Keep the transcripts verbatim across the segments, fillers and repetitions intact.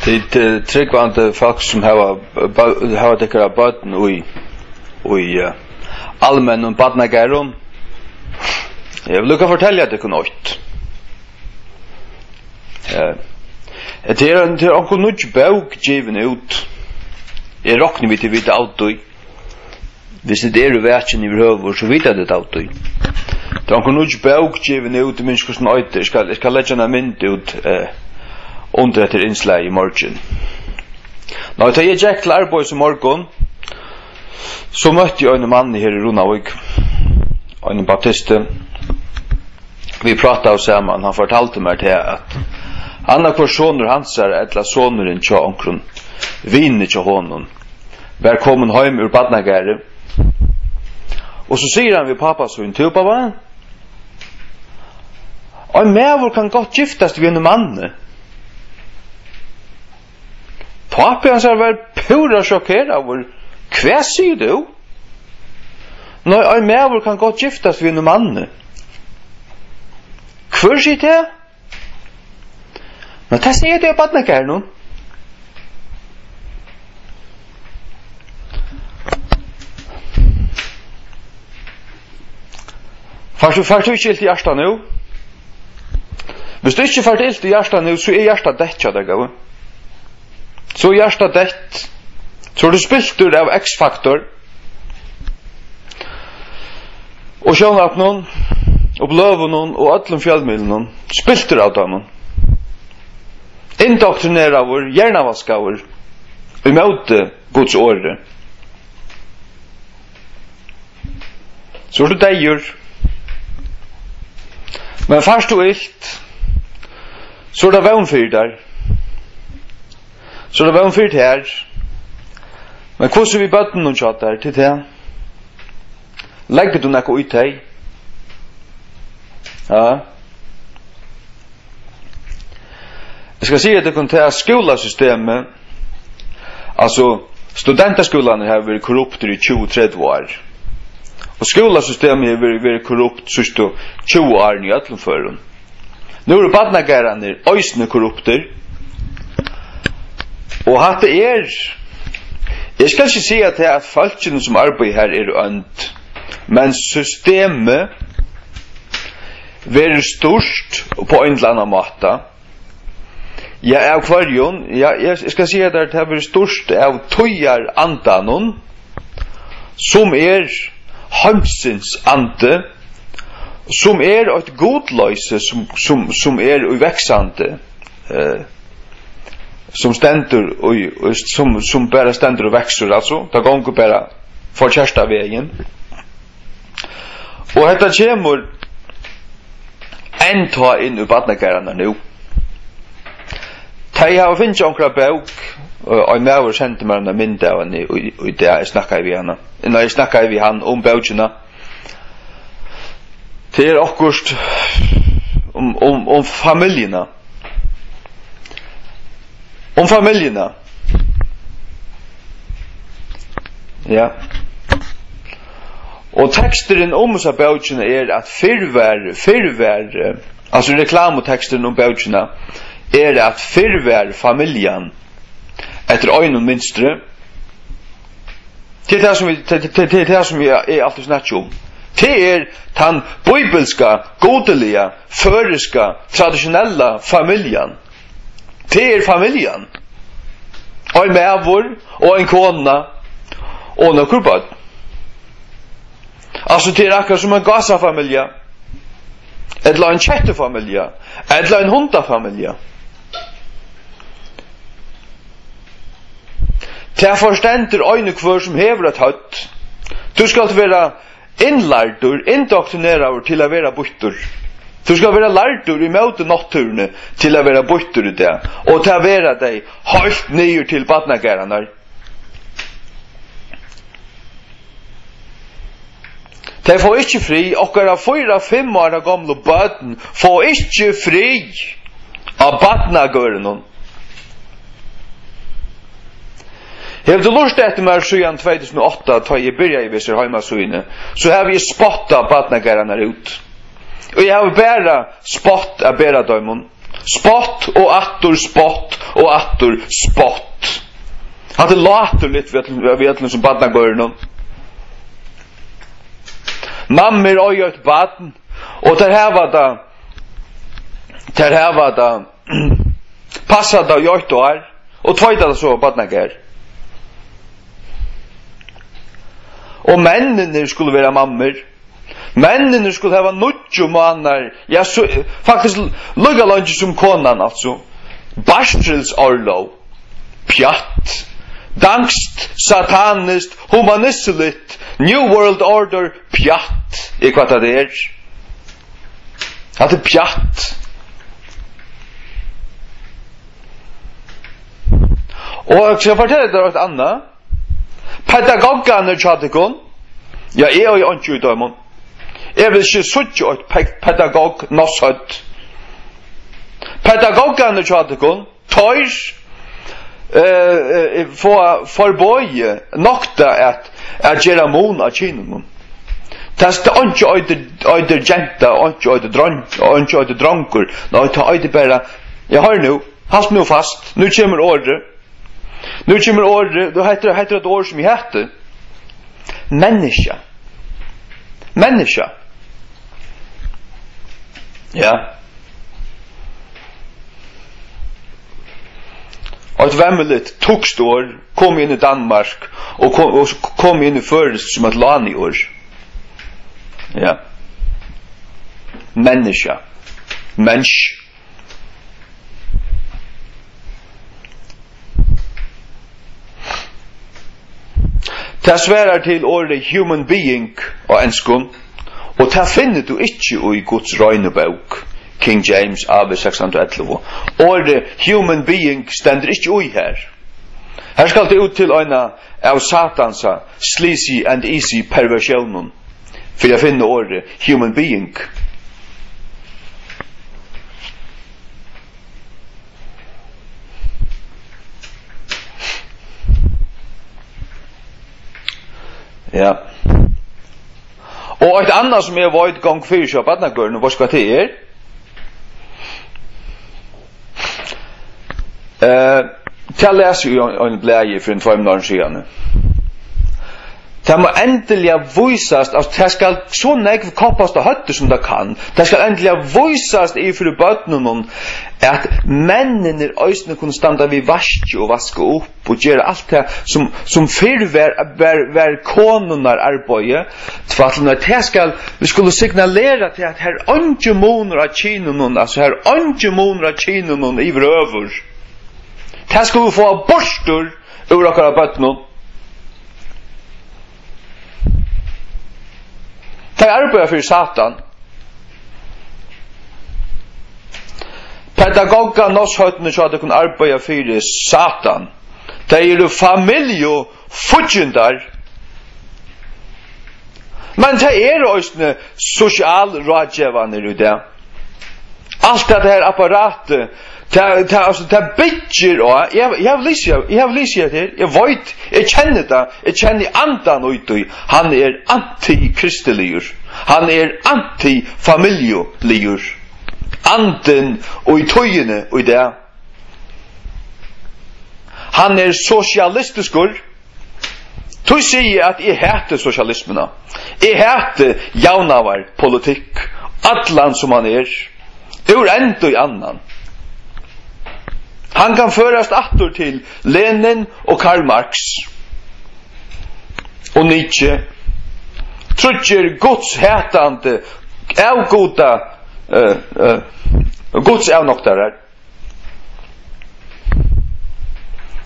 Tit, eh, trúgvandi fólk sum hava, ba-, hava tykkara børn í, í, eh, almennum barnagarðum. Eg vil líka fortelja tykkum eitt. Eh, tað er ein, tað er onkur nýggj bók givin út. Eg rokni við, tit vita av tí. Hvis tit eru vakin yvirhøvur, so vita tit av tí. Tað er onkur nýggj bók givin út, eg minnist ikki, hvussu hon eitur. Eg skal, eg skal leggja eina mynd út, eh, undir hetta innslag í morgin. Nei, tá eg gekk til arbeiðis í morgun, so møtti eg einum manni her í Runavík, einum baptisti. Vit prátaðu saman, hann fortaldi mær tað, at annaðhvør sonur hansara ella sonurin hjá onkrum vini hjá honum var komin heim úr barnagarði. Og so sigur hann við pápa sín: "Tú, pápa, ein maður kann gott giftast við einum manni." Pápi hansara var púra sjokkeraður. "Hvat sigur tú?" "Nei, ein maður kann gott giftast við einum manni." "Hvør sigur tað?" "Men tað sigur tað í barnagarðinum." Fært tú, fært tú ikki ilt í hjartað nú? Hvis tú ikki fært ilt í hjartað nú, so er hjartað deytt hjá tær, góði. So er hjartað deytt. So er tú spiltur av X-Factor og sjónvarpinum og bløðunum og øllum fjølmiðlunum. Spiltur av teimum. Indoktrineraður, hjernavaskaður ímóti Guds orði. So ert tú deyður. Men fært tú ilt, so er tað vón fyri tær. So er tað vón fyri tær. Men hvussu við børnunum hjá tær, til tað? Leggur tú nakað í tey? Ja. Eg skal siga tykkum tað, at skúlasystemið, altso, studentaskúlarnir hava verið korruptir í tjúgu, tretivu ár. Og skúlasystemið hevur verið, verið korrupt síðstu tjúgu árini í øllum førum. Nú eru barnagarðarnir eisini korruptir. Og hatta er, eg skal ikki siga tað, at fólkini, sum arbeiða har, eru ónd, men systemið verður stýrt upp á ein ella annan máta. Ja, av hvørjum? Ja, eg, eg skal siga tær, tað verður stýrt av tíðarandanum, sum er heimsins andi, sum er eitt gudloysi, sum, sum, sum er í vaksandi, eh, sum stendur í, í, sum, sum bara stendur og veksur, altso, tað gongur bara forkerta vegin. Og hetta kemur enn tá inn í barnagarðarnar nú. Tey hava fingið onkra bók, og ein maður sendi mær eina mynd av henni í, í dag, eg snakkaði við hana. Nei, eg snakkaði við hann um bókina. Tað er okkurt um, um, um familjuna. Um familjuna. Ja. Og teksturin um hesa bókina er, at fyrr var, fyrr var, eh, altso, reklamuteksturin um bókina er, at fyrr var familjan eftir einum mynstri. Tað er tað, sum vit, tað, tað, tað, tað er tað, sum eg, eg altíð snakki um. Tað er tann bíbilska, gudiliga, føroyska, traditionella familjan. Tað er familjan. Ein maður og ein kona og nøkur børn. Altso, tað er akkurát sum ein gásafamilja, ella ein kettufamilja, ella ein hundafamilja. Tað forstendur ein og hvør, sum hevur eitt høvd. Tú skalt vera innlærdur, indoktrineraður til at vera býttur. Tú skalt vera lærdur ímóti náttúruni til at vera býttur í dag. Og tað verða tey heilt niður til barnagarðarnar. Tey fáa ikki frið. Okkara fýra, fimm ára gomlu børn fáa ikki frið á barnagørðunum. Hevur tú lurtað eftir mær síðan tvey túsund og átta, tá eg byrjaði við hesari heimasíðuni, so havi eg spottað barnagarðarnar út. Og eg havi bara spott at bera teimum. Spott og aftur spott og aftur spott. Hatta er láturligt við øllum, við øllum sum barnagørðunum. Mammur eiga eitt barn, og tær hava tað, tær hava tað, passa tað í eitt ár, og tveita tað so á barnagarð. Og menninir skulu vera mammur. Menninir skulu hava níggju mánaðar, ja, so, faktiskt líka leingi sum konan, altso. Barselsorlov. Pjatt. Danskt, sataniskt, humanisseligt, New World Order, pjatt, er hvat tað er. Hatta er pjatt. Og eg skal fortelja tær eitt annað. Pedagoggarnir hjá tykkum, ja, eg eigi einki í teimum. Eg vil ikki síggja eitt pe-, pedagog, náttsótt. Pedagoggarnir hjá tykkum, teir, eh, eh, fáa forboðið, nokta at, at gera mun á kynunum. Tað, tað einki eitur, eitur genta, einki eitur drong, einki eitur drongur. Nei, tað eitur bara, ja, hoyr nú, halt nú fast, nú kemur orðið. Nú kemur orðið, nú hetta er, hetta er eitt orð sum eg hati. Menniskja. Menniskja. Ja. Og eitt vemmiligt týskt orð kom inn í Danmark og kom, og kom inn í føroyskt sum eitt lániorð. Ja. Menniskja. Mensch. Tað svarar til orðið human being á enskum, og tað finnur tú ikki í Guds reinu bók, King James A V seks hundrað og ellivu. Orðið human being stendur ikki í har. Her skal tú út til eina av Satansa sleazy and easy perversjónum fyri at finna orðið human being. Ja. Og eitt annað sum eg veit gong fyri seg á barnagørðunum, veitst hvat tað er? Eh, tað las eg í ein, ein blaði fyri ein tveimum árum síðani. Tað má endiliga vísast, at tað skal so nógv koppast á høvdið, sum tað kann. Tað skal endiliga vísast yvir fyri børnunum, at menninir eisini kunnu standa við vaskið og vaska upp og gera alt tað, sum, sum fyrr var, var, var konunnar arbeiði. Tvørturímóti, tað skal, vit skulu signalera til, at her er eingin munur á kynunum, altso, her er eingin munur á kynunum yvirhøvur. Tað skulu vit fáa burtur úr okkara børnum. Tey arbeiða fyri Satan. Pedagoggar, náttsóttirnir hjá tykkum arbeiða fyri Satan. Tey eru familjufíggindar. Men tey eru eisini sosialráðgevarnir í dag. Alt hetta her apparatið, tað, tað, altso, tað byggir á, eg havi, eg havi lisið, eg havi lisið hetta her, eg veit, eg kenni tað, eg kenni andan í tí. Hann er antikristiligur, hann er antifamiljuligur. Andin í tíðini í dag, hann er sosialistiskur. Tí sigi eg, at eg hati sosialismuna. Eg hati javnaðarpolitikk, allan sum hann er, úr enda í annan. Hann kann førast aftur til Lenin og Karl Marx og Nietzsche. Tríggir gudshatandi, avguda, eh, eh, gudsavnoktarar.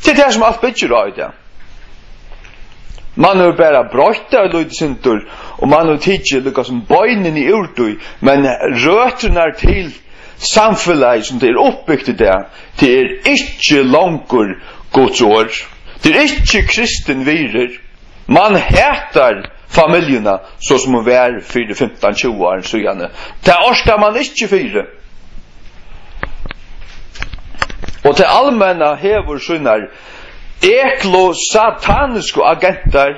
Tað er tað, sum alt byggir á í dag. Mann hevur bara broytt tað eitt lítið sindur, og mann hevur tikið líka sum beinini úr tí, men røturnar til samfelagið, sum tað er uppbygt í dag, tað er ikki longur Guds orð. Tað er ikki kristin virðir. Mann hatar familjuna, so sum hon var fyri fimtan, tjúgu árum síðani. Tað orkar mann ikki fyri. Og tað almenna hevur sínar eklu satanisku agentar,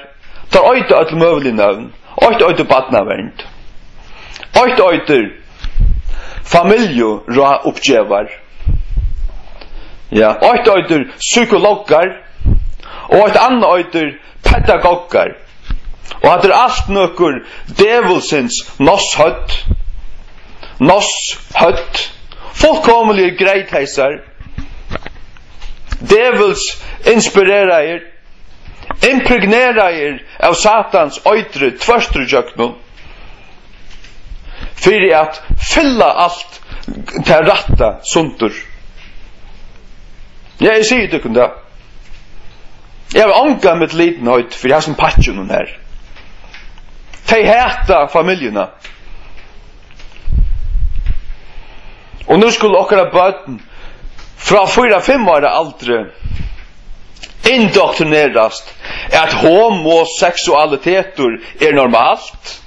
teir eita øll møgulig nøvn. Eitt eitur barnavernd. Eitt eitur familjuráðuppgevar. Ja, eitt eitur psykologar, og eitt annað eitur pedagoggar. Og hatta er alt nøkur djevulsins nosshødd. Nosshødd. Fullkomiliga greithaysar. Djevuls inspireraðir, impregneraðir av Satans eitri tvørtur ígjøgnum, fyri at fylla alt tað rætta sundur. Ja, eg sigi tykkum tað. Eg havi onga medlidenheit fyri hasum pakkinum her. Tey hata familjuna. Og nú skulu okkara børn frá fýra, fimm ára aldri indoktrinerast, at homoseksualitetur er normalt.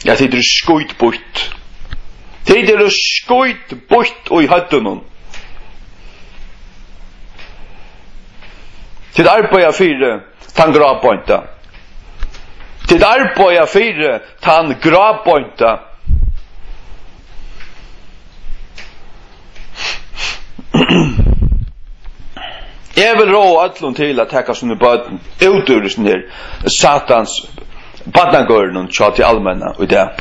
Ja, tit eru skítbýtt. Tit eru skítbýtt í høvdinum. Tit arbeiða fyri tann grábeinta. Tit arbeiða fyri tann grábeinta. Eg vil ráða øllum til at taka síni børn út úr hesum her Satans barnagørðunum hjá tí almenna í dag.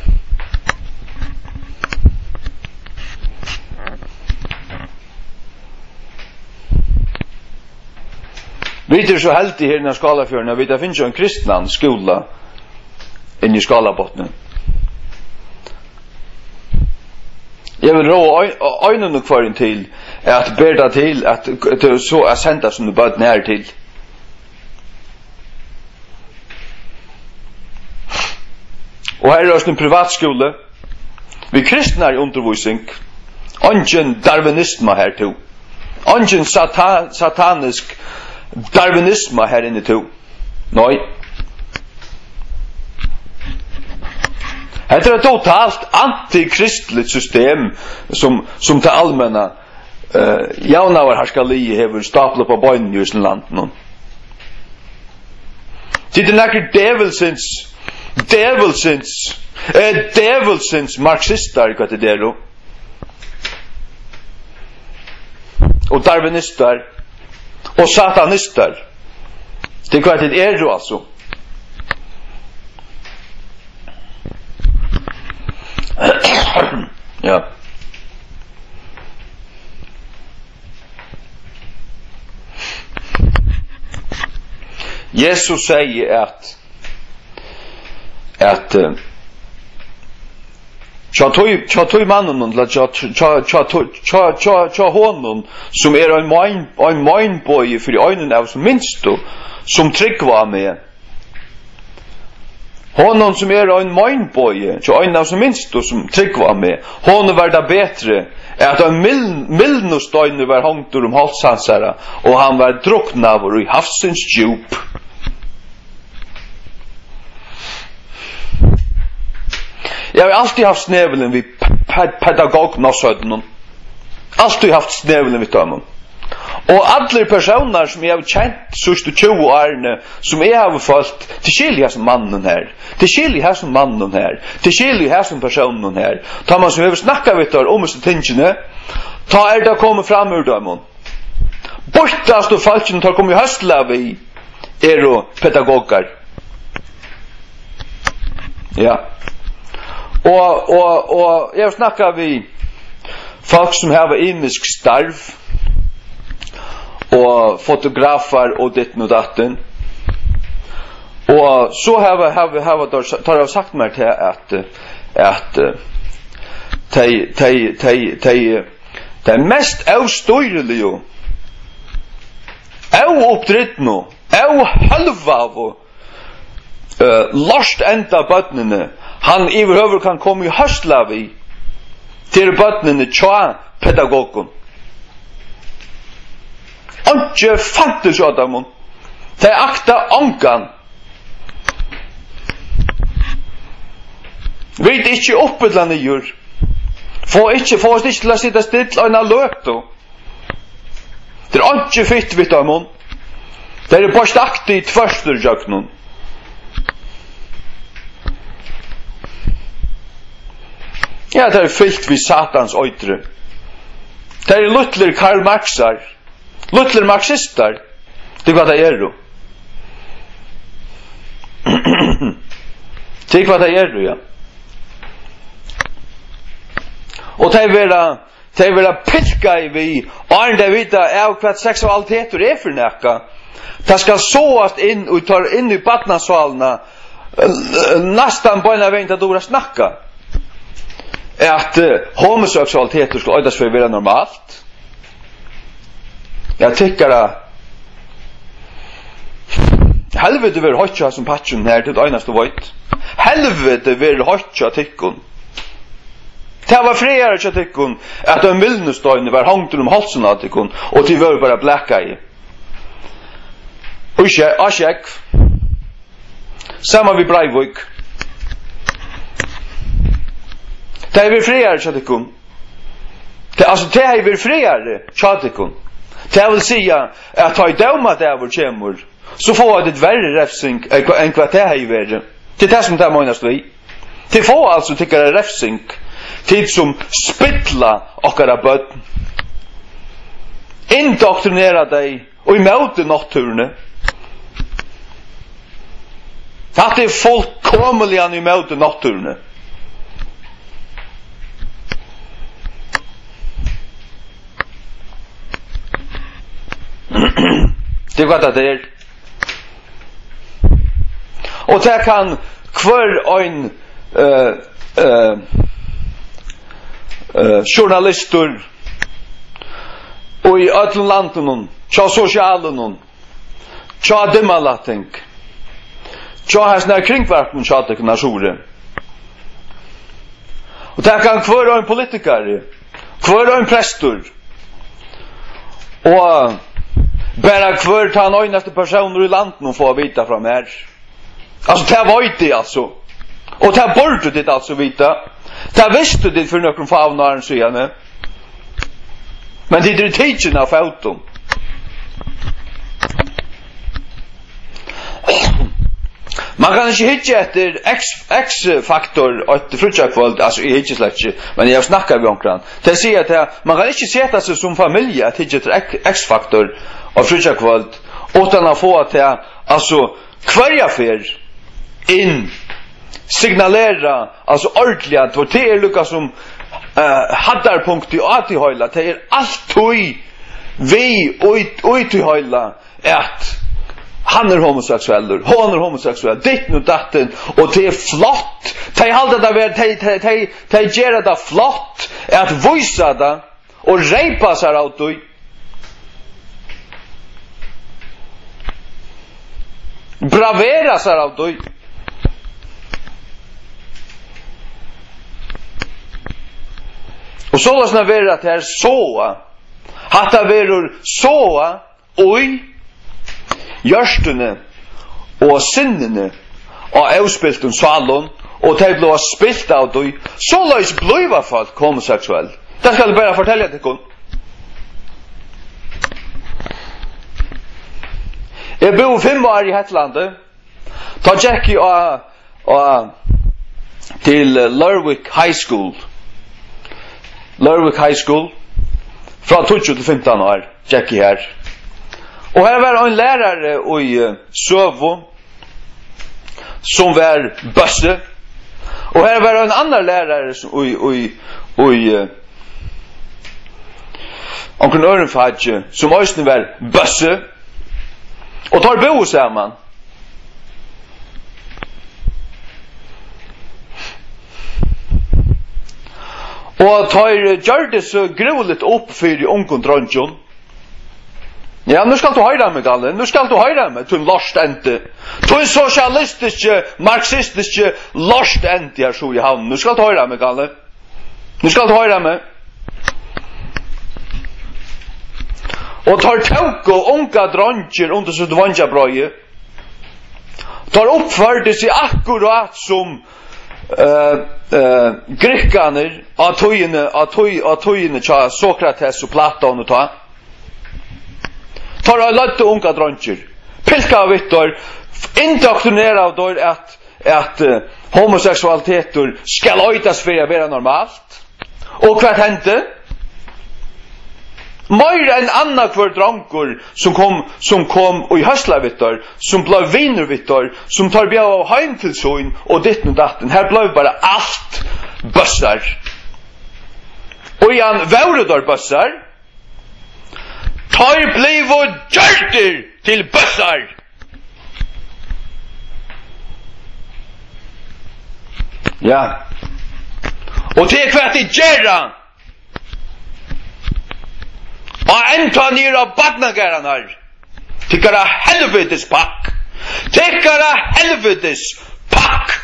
Vit eru so heldig her innan Skálafjørðin, at vit hava fingið ein kristnan skúla inn í Skálabotnin. Eg vil ráða ein, einum og hvørjum til at bera tað til, at, at so at senda síni børn her til. Og her er eisini privatskúli við kristnari undirvísing. Eingin darwinisma her, tú. Eingin sata-, satanisk darwinisma her inni, tú. Nei. Hetta er eitt totalt antikristligt system, sum, sum tað almenna, eh, javnaðarharkaliðið hevur staplað upp á beinini í hesum landinum. Tit eru nakrir djevulsins, djevulsins, eh, djevulsins marxistar, hvat tit eru. Og darwinistar. Og satanistar. Tað er hvat tit eru, altso. Ja. Jesus segði at, at, eh, hjá tí, hjá tí manninum, ella hjá, hjá, hjá, hjá, hjá, hjá honum, sum er ein mein-, ein meinbogi fyri einum av sum minstu, sum trúgva á meg. Honum, sum er ein meinbogi hjá einum av sum minstu, sum trúgva á meg, honum var tað betri, at ein mil-, mylnusteinur var hongdur um háls hansara, og hann var druknaður í havsins djúp. Eg havi altíð havt snevulin við pe-, pe-, pedagogik á sødnum. Altíð havt snevulin við teimum. Og allir persónar, sum eg havi kent síðstu tjúgu árini, sum eg havi følt, tað er skil í hasum manninum her. Tað er skil í hasum manninum her. Tað er skil í hasum persónunum her. Tá man sum hevur snakkað við teir um hesi tingini, tá er tað komið fram úr teimum. Býttastu fólkini, teir koma í høsla við, eru pedagogar. Ja. Og, og, og eg havi snakkað við fólk, sum hava ymisk starv, og fotografar og ditten og datten. Og so hava, hava, hava teir, teir hava sagt mær til at, at, eh, tey, tey, tey, tey, tey mest óstýriligu, óuppdrignu, óhølvaðu, eh, lortenda børnini, hann yvirhøvur kann koma í høsla við, tað eru børnini hjá pedagogum. Einki fantis hjá teimum. Tey akta ongan. Vita ikki upp ella niður. Fáa ikki, fáast ikki til at sita still eina løtu. Tað er einki fitt við teimum. Tey eru beitt akta í tvørtur gjøgnum. Ja, tað er fylt við Satans eitri. Tað eru lítlir Karl Marxar, lítlir marxistar. Tað er hvat tað eru. Tað er hvat tað eru, ja. Og tey verða, tey verða pilkaði við, áðrenn tey vita av, hvat seksualitetur er fyri nakað. Tað skal sáast inn í, tar inn í barnasálina, eh, næstan beinanvegin, tá tú ert at snakka, at, eh, homoseksualitetur skal eita seg fyri at vera normalt. Ja, tykkara. Helviti verður heitt hjá hasum pakkin her, tað er einasta veit. Helviti verður heitt hjá tykkum. Tað var frægari hjá tykkum, at ein mylnustein var hongdur um hálsin á tykkum, og tit vóru bara blakaði. Og skje-, á skjógv. Saman við Breivik. Tað hevði verið frægari hjá tykkum. Tað, altso, tað hevði verið frægari hjá tykkum. Tað vil siga, at tá ið dómadagur kemur, so fáa tit verri refsing enn hva-, enn hvat tað hevði verið. Tað er tað, sum tað meinast við. Tit fáa altso tykkara refsing, tit sum spilla okkara børn, indoktrinera tey ímóti náttúruni. Hatta er fullkomiliga ímóti náttúruni. Tað er hvat tað er. Og tað kann hvør ein, eh, eh, eh, journalistur í øllum landinum, hjá sosialinum, hjá Dimmalætting, hjá hasum her kringvarpinum hjá tykkum, Suðuroy. Og tað kann hvør ein politikari, hvør ein prestur, og bara hvør tann einasti persónur í landinum fáa at vita frá mær. Altso, tað veit eg, altso. Og tað burdu tit altso vita. Tað vistu tit fyri nøkrum fáum árum síðani. Men tit eru tikin av fótum. Man kann ikki hyggja eftir X, X-faktor eitt fríggjakvøld, altso, eg hyggi slett ikki, men eg havi snakkað við onkran. Tey siga, at tað, man kann ikki seta seg sum familja at hyggja eftir X, X-faktor á fríggjakvøld, uttan at fáa tað, altso, hvørja ferð inn, signalera, altso, ordiliga, tí tað er líka sum, eh, hæddarpunktið á tí heila, tað er altíð við í, í tí heila, at hann er homoseksuellur, hon er homoseksuell, ditten og datten, og tað er flott. Tey halda tað vera, tey, tey, tey, tey gera tað flott at vísa tað og reypa sær av tí. Bravera sær av tí. Og soleiðis verður at her sáa. Hatta verður sáað í hjørtuni og sinnini á óspiltum sálum, og tey blíva spilt av tí. Soleiðis blíva fólk homoseksuell. Tað skal eg bara fortelja tykkum. Eg búði fimm ár í Hetlandi. Tá gekk eg á, á, til, eh, Lerwick High School. Lerwick High School. Frá tíggju til fimtan ár gekk eg har. Og har var ein lærari í, eh, søgu, sum var bøssi. Og har var ein annar lærari sum, í, í, í, eh, onkrum øðrum faki, sum eisini var bøssi. Og teir búðu saman. Og teir gjørdu so grúvligt upp fyri ungum dreingjum. Ja, nú skalt tú hoyra meg, Galli. Nú skalt tú hoyra meg, tín lortendi. Tín sosialistiski, marxistiski lortendi her so í Havn. Nú skalt tú hoyra meg, Galli. Nú skalt tú hoyra meg. Og teir tóku ungar dreingir undir sítt veingjabreiði. Teir uppførdu seg akkurát sum, eh, eh, grikkarnir á tíðini, á tí-, á tíðini hjá Sokrates og Platon og tá. Teir løgdu ungar dreingir, pilkaðu við teir, indoktrineraðu teir at, at, eh, homoseksualitetur skal eitast fyri at vera normalt. Og hvat hendi? Meira enn annar hvør drongur, sum kom, sum kom í høsla við teir, sum bleiv vinur við teir, sum teir bjóðaðu heim til sín, og ditten og datten. Her bleiv bara alt bøssar. Og í hann vóru teir bøssar. Teir blivu gjørdir til bøssar. Ja. Og tað er hvat tit gera. Og enntá niður á barnagarðarnar. Tykkara helvitis pakk. Tykkara helvitis pakk.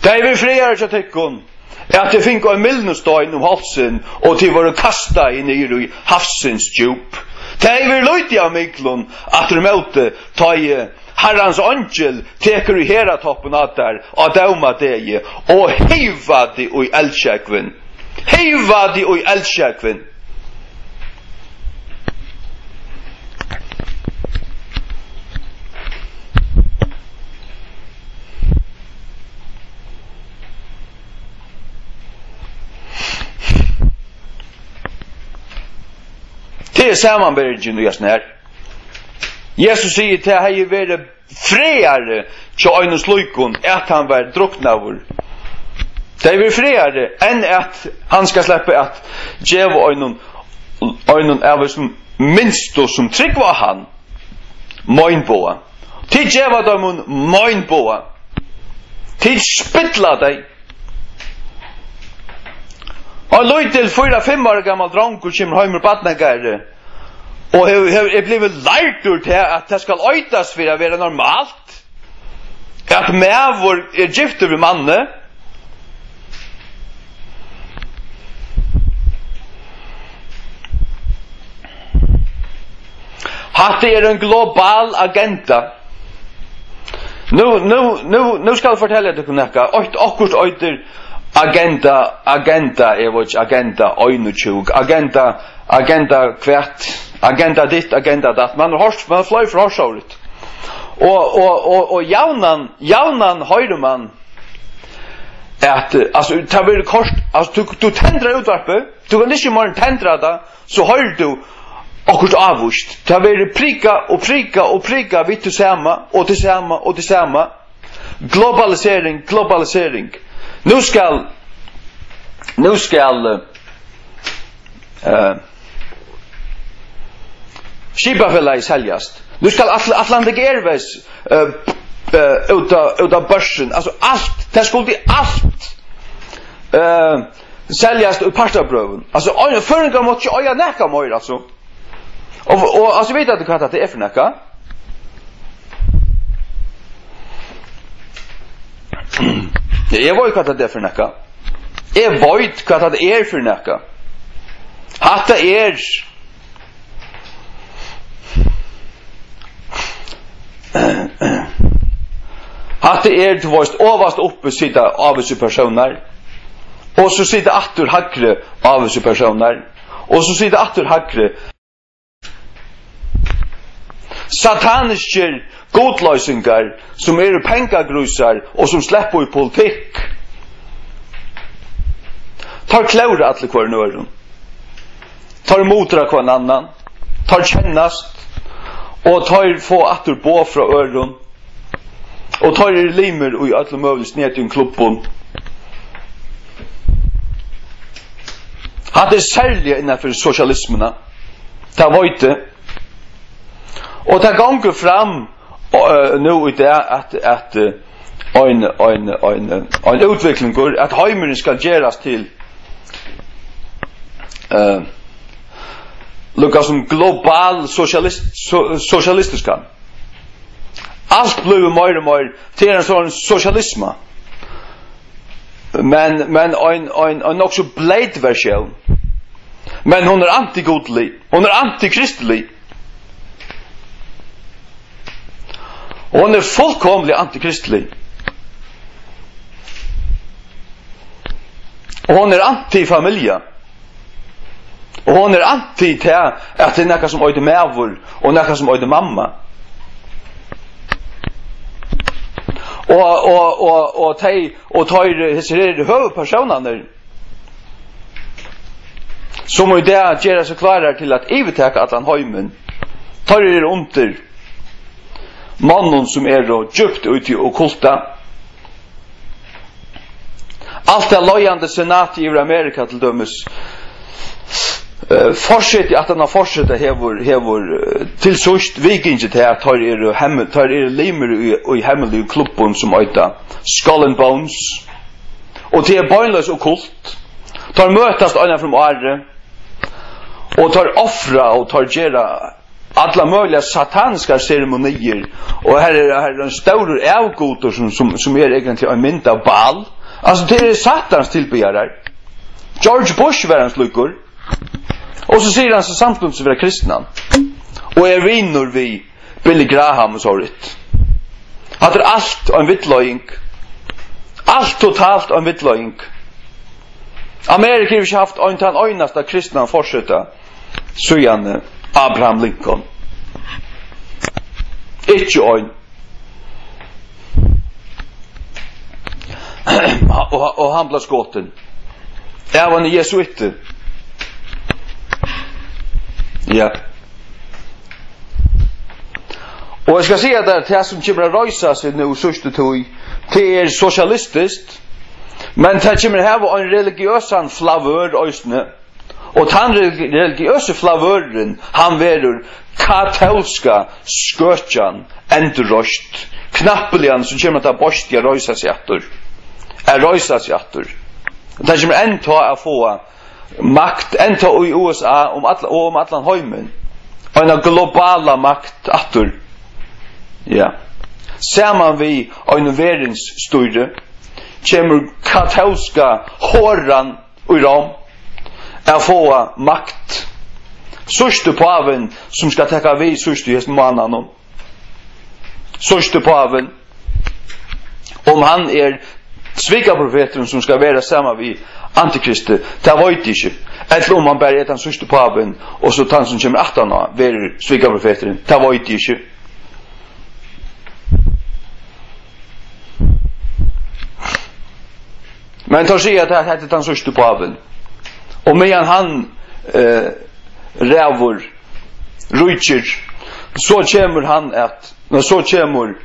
Tað er við friðar hjá tykkum, at tit fingu ein mylnustein um hálsin, og tit vóru kastaði niður í havsins djúp. Tað er við lítið av myklum, aftur í móti, tá ið Harrans eingil tekur í heratoppin á tær á dómadegi og hevur teg í eldsjógvin. Hevur teg í eldsjógvin. Tað er samanberingin í hasum her. Jesus sigur, tað hevði verið frægari hjá einum slíkum, at hann var druknaður. Tað hevði verið frægari, enn at hann skal sleppa at geva einum, einum av hesum minstu, sum trúgva á hann, meinboga. Tit geva teimum meinboga. Tit spilla tey. Ein lítil fýra, fimm ára gamal drongur kemur heim úr barnagarði og hevur, hevur, er blivin lærdur til, at tað skal eitast fyri at vera normalt, at maður er giftur við manni. Hatta er ein global agenda. Nú, nú, nú, nú skal eg fortelja tykkum nakað. Eitt, okkurt eitur Agenda, Agenda, eg veit ikki, Agenda einogtjúgu, Agenda, Agenda hvat, Agenda ditt, Agenda datt. Man hevur hoyrt, man hevur fleiri ferð hoyrt sovorðið. Og, og, og, og javnan, javnan hoyrir man at, eh, altso, tað verður koyrt, altso, tú, tú tendrar útvarpið, tú kanst ikki meira enn tendra tað, so hoyrir tú okkurt ávíst. Tað verður prikað og prikað og prikað við tí sama og tí sama og tí sama. Globalisering, globalisering. Nú skal, nú skal, eh, skipafelagið seljast. Nú skal Atl-, Atlantic Airways, eh, eh, út á, út á børsin. Altso alt, tað skuldi alt, eh, seljast í partabrøvum. Altso, ein-, føroyingar máttu ikki eiga nakað meir, altso. Og, og, altso, vita tit hvat tað er fyri nakað? Ja, eg veit hvat tað er fyri nakað. Eg veit hvat tað er fyri nakað. Hatta er, hatta er, tú veist, ovast uppi sita ávísir persónar, og so sita aftur hægri ávísir persónar, og so sita aftur hægri. Sataniskir gudloysingar, sum eru pengagrísar og sum sleppa í politikk. Teir klóra allir hvørjum øðrum. Teir mudra hvønn annan. Teir kennast, og teir fáa aftur boð frá øðrum. Og teir eru limir í øllum møguligum snedigum klubbum. Hatta er serliga innanfyri sosialismuna. Tað veit eg. Og tað gongur fram, eh, nú í dag, at, at, eh, ein, ein, ein, ein útviklingur, at heimurin skal gerast til, eh, líka sum global sosialist-, so-, sosialistiskan. Alt blívur meir og meir til ein sovorðin sosialisma. Men, men ein, ein, ein nokk so bleyt versjón. Men hon er antigudlig. Hon er antikristelig. Hon er fullkomliga antikristelig. Og hon er antifamilja. Og hon er anti tað, at tað er nakað sum eitur maður, og nakað sum eitur mamma. Og, og, og, og tey, og teir, hesir her høvuðpersónarnir, sum í dag gera seg klárar til at yvirtaka allan heimin, teir eru undir monnum, sum eru djúpt úti í okkulta. Alt tað leiðandi senatið yvir Amerika, til dømis, eh, forsetið aftan á forseta, hevur, hevur, eh, til síðst viðgingið tað, at teir eru hemmi-, teir eru limir í, í hemmiligum klubbum sum eita Skull and Bones. Og tað er beinleiðis okkult. Teir møtast eina ferð um árið, og teir ofra, og teir gera allar møguligar sataniskar seremoniir, og her er, her er ein stórur avgudur sum, sum, sum er eigentliga ein mynd av Baal. Altso, tað eru Satans tilbiðarar. George Bush var ein slíkur. Og so sigur hann seg samstundis vera kristnan. Og er vinur við Billy Graham og so runt. Hatta er alt ein villleiðing. Alt totalt ein villleiðing. Amerika hevur ikki havt ein, tann einasta kristnan forseta síðan Abraham Lincoln. Ikki ein. Og, og hann bleiv skotin av einum jesuitti. Ja. Og eg skal siga tær, tað sum kemur at reisa seg nú síðstu tíð, tað er sosialistiskt, men tað kemur at hava ein religiøsan flavør eisini. Og tann relig-, religiøsi flavørurin, hann verður katólska skøkjan endurreist. Knappliga so kemur tað beisti at reisa seg aftur. At reisa seg aftur. Og tað kemur enntá at fáa makt, enntá í U S A, um alla, og um allan heimin. Eina globala makt aftur. Ja. Saman við einum verðins stýri kemur katólska horan í Rom at fáa makt. Síðsti pávin, sum skal taka við síðst í hesum mánaðinum. Síðsti pávin, um hann er svikaprofeturin, sum skal vera saman við Antikristi, tað veit eg ikki. Ella um hann bara er tann síðsti pávin, og so tann, sum kemur aftaná, verður svikaprofeturin, tað veit eg ikki. Men teir siga, at hetta er tann síðsti pávin. Og meðan hann, eh, ræður, ríkir, so kemur hann at, men so kemur,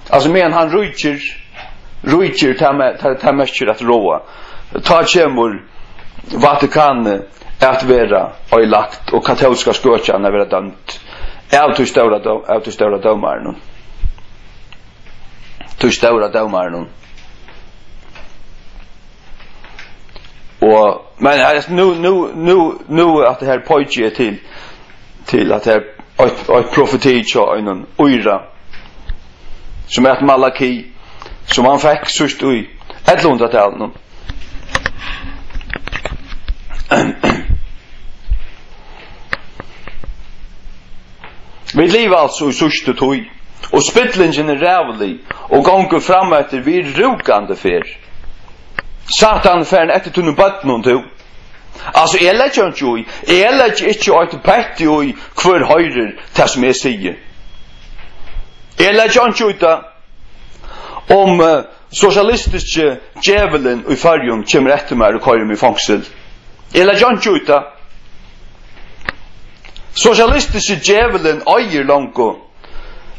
altso, meðan hann ríkir, ríkir, tað me-, tað, tað merkir at ráða. Tá kemur Vatikanið at vera oyðilagt og katólska skøkjan at vera dømd av tí stóra dó-, av tí stóra dómaranum. Tí stóra dómaranum. Og, men, altso, nú, nú, nú, nú at tað her peiki er til, til at her eitt, eitt profeti hjá einum íra, sum er Malaki, sum hann fekk síðst í ellivu hundraðtalinum. Vit liva altso í síðstu tíð, og spillingin er ræðulig og gongur fram eftir við rúkandi ferð. Satan er farin eftir tínum børnum, tú. Altso, eg leggi einki í, eg leggi ikki eitt petti í, hvør hoyrir tað, sum eg sigi. Eg leggi einki í tað, um, eh, sosialistiski djevulin í Føroyum kemur eftir mær og koyrir meg í fongsul. Eg leggi einki í tað. Sosialistiski djevulin eigur longu,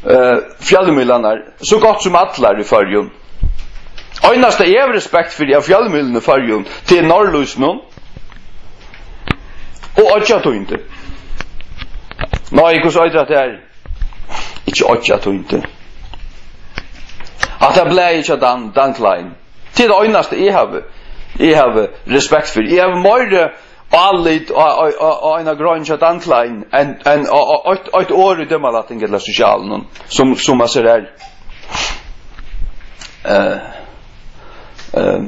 eh, fjølmiðlarnar, so gott sum allar í Føroyum. Einasta eg havi respekt fyri av fjølmiðlum í Føroyum, tað er Norðlýsinum og Oyggjatíðindi. Nei, hvussu eitur hatta her? Ikki Oyggjatíðindi. Hatta blaðið hjá Dan, Dan Klein. Tað er tað einasta eg havi, eg havi respekt fyri. Eg havi meiri álit á, á, á, á eina grein hjá Dan Klein enn, enn á, á eitt, eitt orð í Dimmalætting ella Sosialinum, sum, sum man sær her. Eh, eh,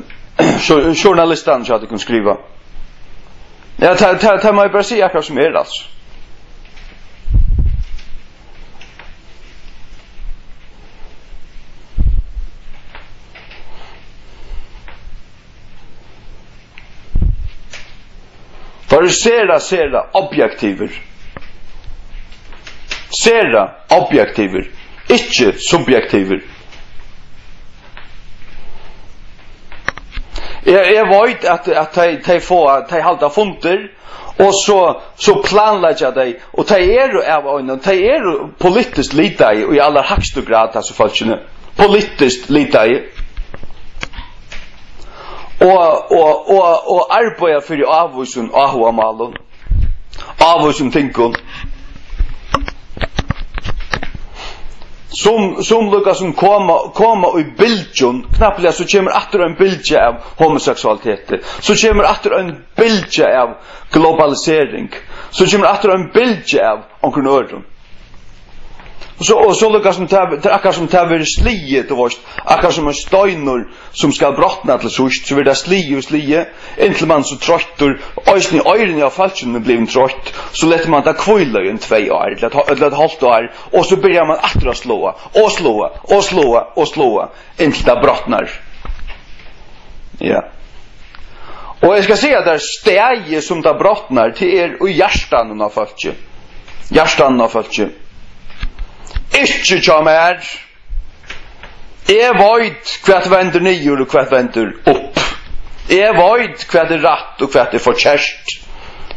jour-, journalistarnir hjá tykkum skriva. Ja, tað, tað, tað má eg bara siga akkurát sum er, altso. Teir eru sera, sera objektivir. Sera objektivir, ikki subjektivir. Eg, eg veit, at, at tey, tey fáa, tey halda fundir, og so, so planleggja tey, og tey eru av einum, tey eru politiskt litaði í allarhægstu grad, hasi fólkini. Politiskt litaði. Og, og, og, og arbeiða fyri ávísum áhugamálum, ávísum tingum. Sum, sum líka sum koma, koma í bylgjum, knappliga so kemur aftur ein bylgja av homoseksualiteti, so kemur aftur ein bylgja av globalisering, so kemur aftur ein bylgja av onkrum øðrum. Og so, og so líka sum tað, tað er akkurát sum tað verður sligið, tú veist, akkurát sum ein steinur sum skal brotna til síðst, so verður tað sligið og sligið, inntil mann er so troyttur, eisini oyruni á fólkinum eru blivin troytt, so letur mann tað hvíla í ein tvey ár, ella eitt, ella eitt hálvt ár, og so byrjar mann aftur at sláa, og sláa, og sláa, og sláa, inntil tað brotnar. Ja. Og eg skal siga tær, staðið sum tað brotnar, tað er í hjartanum á fólki. Hjartanum á fólki. Ikki hjá mær. Eg veit, hvat vendur niður og hvat vendur upp. Eg veit, hvat er rætt og hvat er forkert.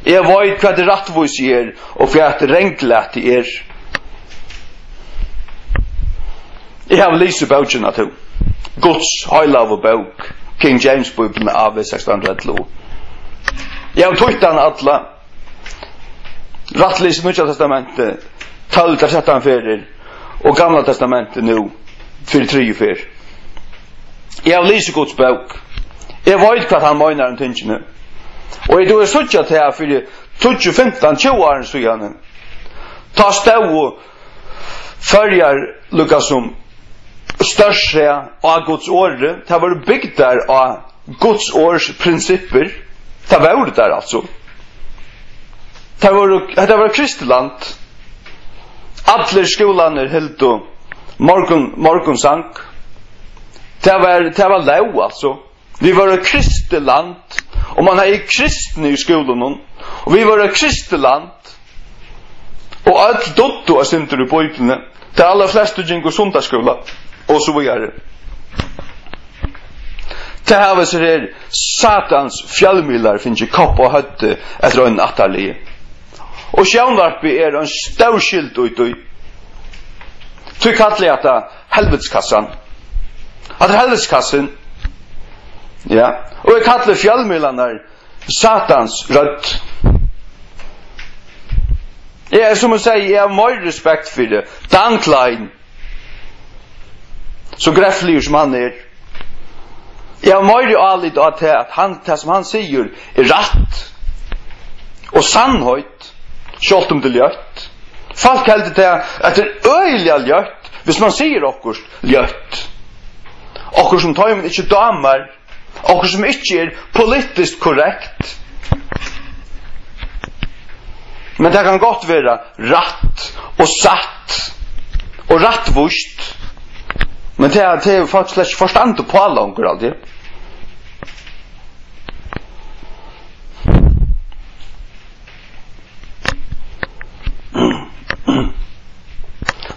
Eg veit, hvat er rættvísi er og hvat ranglæti er. Eg havi lisið bókina, tú. Guds heilagu bók, King James Bíbliuna, A V sekstan hundrað og ellivu. Eg havi týtt hana alla. Rættlisið Nýggja Testamentið tólv til trettan ferðir og Gamla Testamentið nú fyri triðju ferð. Eg havi lisið Guds bók. Eg veit, hvat hann meinar um tingini. Og eg dugi at síggja tað fyri tíggju, fimtan, tjúgu árum síðani. Tá stóðu Føroyar líka sum stórsæð á Guds orði. Tað vóru bygdar á Guds orðs prinsippir. Tað vóru tær altso. Tað vóru, hetta var eitt kristið land. Allir skúlarnir hildu morgun-, morgunsang. Tað var, tað var lóg, altso. Vit vóru eitt kristið land, og mann hevði kristni í skúlunum, og vit vóru eitt kristið land, og øll dugdu eitt sindur í Bíbliuni. Tey allarflestu gingu í sunnudagsskúla, og so víðari. Tað hava hesir her satans fjølmiðlar fingið kopp á høvdið eftir einum ættarliði. Og sjónvarpið er ein stór skyld í tí. Tí kalli eg hatta helvitskassan. Hatta er helvitskassin. Ja. Og eg kalli fjølmiðlarnar satans rødd. Eg er, sum eg sigi, eg havi meiri respekt fyri Dan Klein, so grefligur sum hann er. Eg havi meiri álit á tað, at hann, tað sum hann sigur, er rætt og sannheit, sjálvt um tað er ljótt. Fólk heldur tað, at tað er øgiliga ljótt, hvis mann sigur okkurt ljótt. Okkurt sum teimum ikki dámar, okkurt sum ikki er politiskt korrekt. Men tað kann gott vera rætt og satt og rættvíst. Men tað, tað hevur fólk slett ikki forstand uppá longur, haldi eg.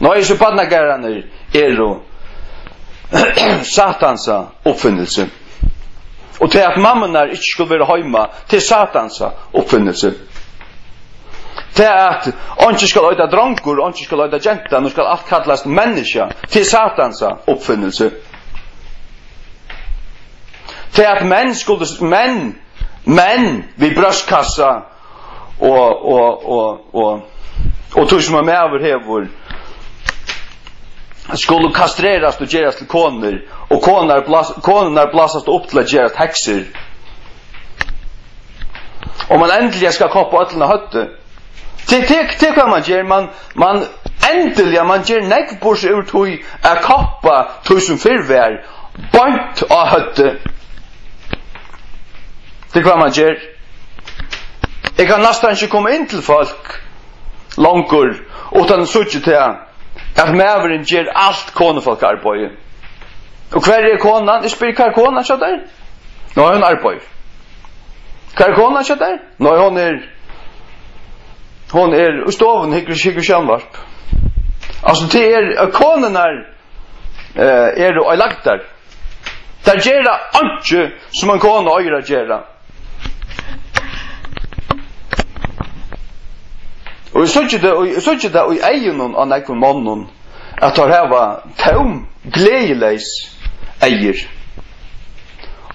Nei, hesir barnagarðarnir eru Satansa uppfinnelse. Og tað, at mammurnar ikki skulu vera heima, tað er Satansa uppfinnelse. Tað, at einki skal eita drongur, einki skal eita genta, nú skal alt kallast menniskja, tað er Satansa uppfinnelse. Tað, at menn skulu, menn, menn við brjóstkassa og, og, og, og, og tí sum ein maður hevur, skulu kastrerast og gerast til konur, og konur blás-, konurnar blásast upp til at gerast heksur. Og mann endiliga skal koppa øllum á høvdið. Tað, tað, tað er hvat mann ger. Mann, mann endiliga, mann ger nógv burtur úr tí at koppa tí sum fyrr var beint á høvdið. Tað er hvat mann ger. Eg kann næstan ikki koma inn til fólk longur uttan at síggja tað, at maðurin ger alt konufólkaarbeiði. Og hvar er konan? Eg spyr, hvar er konan hjá tær? Nú, hon arbeiðir. Hvar er konan hjá tær? Nei, hon er, hon er í stovuni, hyggur, hyggur sjónvarp. Altso, tað er, at konurnar, eh, eru oyðilagdar. Tær gera einki, sum ein kona eigur at gera. Og eg síggi tað, og eg síggi tað í eygunum á nógvum monnum, at teir hava tóm, gleðileys eygu.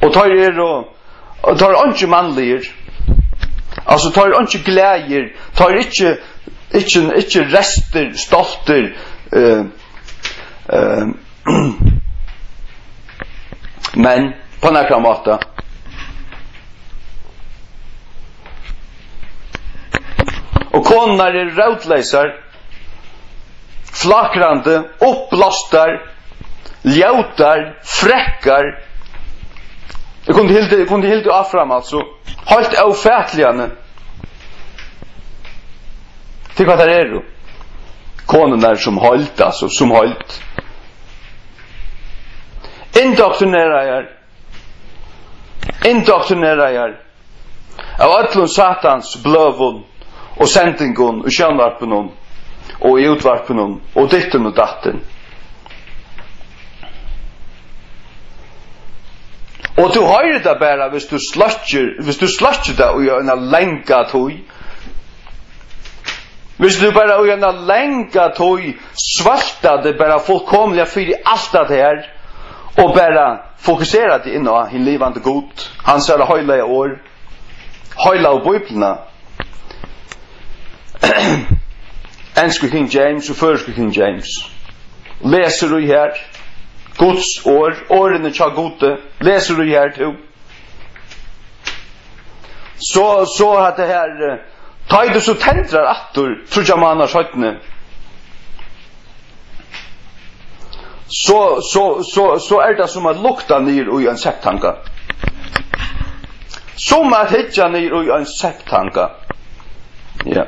Og teir eru, og teir eru einki mannligir. Altso, teir eru einki glaðir, teir eru ikki, ikki, ikki reystir, stoltir, eh, eh, menn, á nakran máta. Og konurnar eru rótleysar, flákrandi, uppblástar, ljótar, frekkar. Eg kundi hildið, eg kundi hildið áfram, altso. Heilt ófatiliga. Tit, hvat tær eru. Konurnar sum heild, altso, sum heild. Indoktrineraðar. Indoktrineraðar av øllum Satans bløðum og sendingum í sjónvarpinum og í útvarpinum og dittin og dattin. Og tú hoyrir tað bara, viss tú sløkkir, viss tú sløkkir tað í eina langa tíð. Viss tú bara í eina langa tíð svøltar teg bara fullkomiliga fyri alt tað her, og bara fokuserar teg inn á hin livandi Gud, hansara heilaga orð, heilagu Bíbliuna, ensku King James og føroysku King James, lesur í her, Guds orð, orðini hjá Gudi, lesur í her tú. So, so hatta her, eh, tá ið tú so tendrar aftur tríggjar mánaðir seinni, so, so, so, so er tað sum at lukta niður í ein septanga. Sum at hyggja niður í ein septanga. Ja.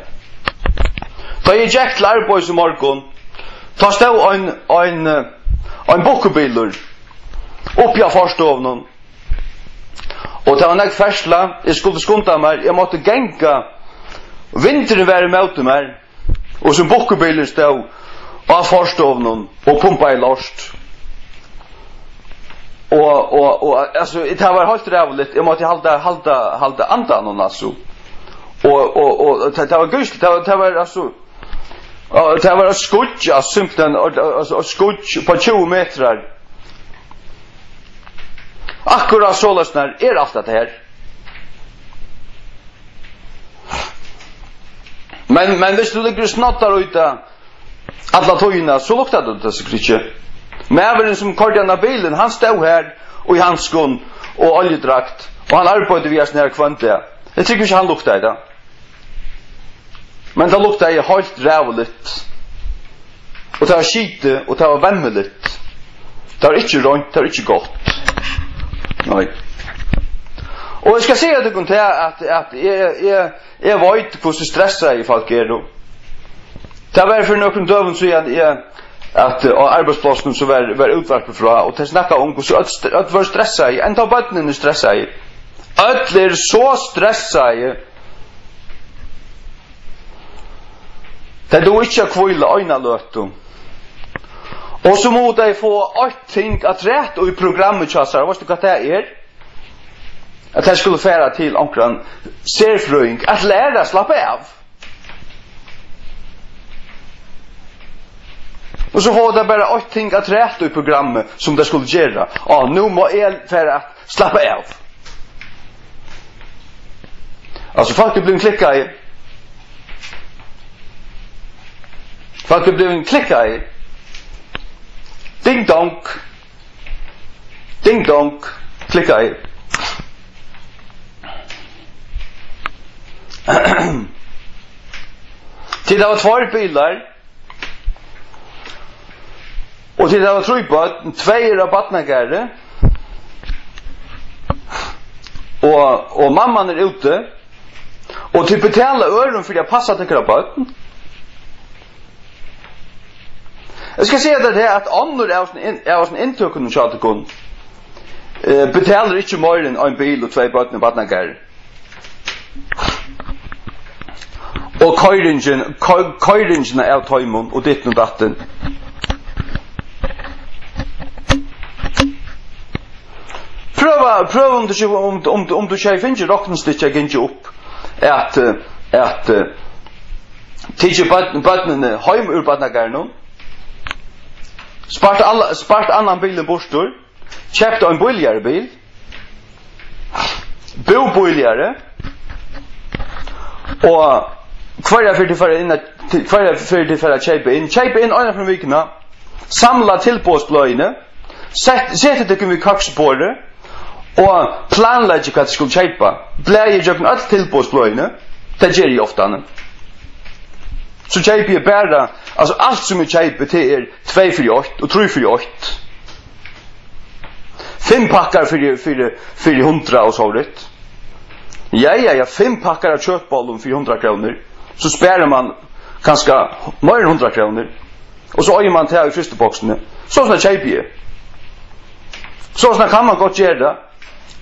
Tá eg gekk til arbeiðis í morgun, tá stóð ein, ein, eh, ein bukkubilur uppi á forstovinum. Og tað var nógv ferðsla, eg skuldi skunda mær, eg mátti ganga, vindurin var ímóti mær, og sum bukkubilurin stóð á forstovinum og pumpaði lort. Og, og, og, altso, tað var heilt ræðuligt, eg mátti halda, halda, halda andanum, altso. Og, og, og tað, tað var gysligt, tað var, tað var, altso, Og tað var eitt skýggj, altso, simpelthen, og, og, og skýggj upp á tjúgu metrar. Akkurát soleiðis er alt hetta her. Men, men viss tú liggur og snoddar út av alla tíðina, so luktar tað tað sikkurt ikki. Maðurin, sum koyrdi hana bilin, hann stóð her í hanskum og oljudrakt, og hann arbeiddi við hasum her hvønn dag. Eg trúgvi ikki, hann luktaði tað. Men tað luktaði heilt ræðuligt. Og tað var skitið, og tað var vemmiligt. Tað var ikki reint, tað var ikki gott. Nei. Og eg skal siga tykkum tað, at, at eg, eg, eg veit, hvussu stressaði fólk eru. Tað var fyri nøkrum døgum síðan, eg, at, eh, á arbeiðsplássinum, so var, var útvarpið frá, og tey snakkaðu um, hvussu øll st-, øll vóru stressaði, enntá børnini stressaði. Øll eru so stressaði. Tey duga ikki at hvíla eina løtu. Og so mugu tey fáa eitt ting afturat í programmið hjá sær. Veitst tú, hvat tað er? At tey skulu fara til onkran serfrøðing at læra at slappa av. Og so fáa tey bara eitt ting afturat í programmið, sum tey skulu gera. Á, nú má eg fara at slappa av. Altso, fólk eru blivin klikkaði. Fólk eru blivin klikkaði. Ding dong. Ding dong. Klikkaði. Tit hava tveir bilar. Og tit hava trý børn, tvey eru á barnagarði, og, og mamman er úti, og tit betala øðrum fyri at passa tykkara børn. Eg skal siga tær tað, at onnur av hasum inn-, av hasum inntøkunum hjá tykkum, eh, betalir ikki meira enn ein bil og tvey børn í barnagarði. Og koyringin, koy-, koyringina av teimum og ditten og datten. Prøva, prøva um tú ikki, um, um, um tú ikki hevði fingið roknistykki at ganga upp, at, eh, at, eh, tikið børn, børnini heim úr barnagarðinum, spart alla, spart annan bilin burtur, keypt ein bíligari bil, búð bíligari, og hvørja ferð tit fara inn at, hvørja ferð tit fara at keypa inn, keypa inn eina ferð um vikuna, samla tilboðsbløðini, set, setið tykkum við køksborðið og planleggið, hvat tit skulu keypa. Blaðið gjøgnum øll tilboðsbløðini, tað geri eg ofta. So keypi eg bara, altso, alt sum eg keypi, tað er tvey fyri eitt og trý fyri eitt. Fimm pakkar fyri, fyri, fyri hundrað og so vítt. Ja, ja, ja, fimm pakkar av kjøtbollum fyri hundrað krónur. So sparir mann kanska meira enn hundrað krónur. Og so eigur mann tað í frystiboksini. Sovorðið keypi eg. Sovorðið kann mann gott gera.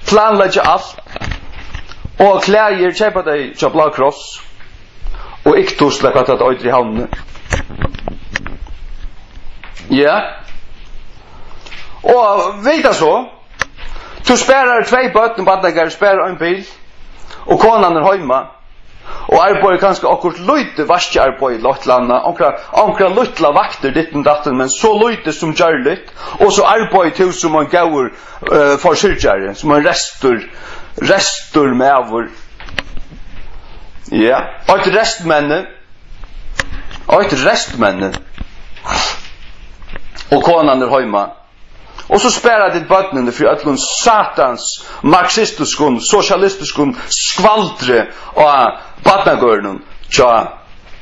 Planleggja alt. Og klæðir, keypa tey hjá Blá Kross og Iktus, ella hvat tað eitur í Havnini. Ja. Og vita so, tú sparar tvey børn í barnagarði, sparar ein bil, og konan er heima, og arbeiðir kanska okkurt lítið vaskiarbeiði ella eitt ella annað, onkra, onkra lítla vaktir, ditten datten, men so lítið sum gjørligt, og so arbeiðir tú sum ein góður, eh, forsyrgjari, sum ein restur, restur maður. Ja, eitt restmenni, eitt restmenni, og konan er heima. Og so spara tit børnini fyri øllum satans marxistiskum, sosialistiskum skvaldri á barnagørðunum hjá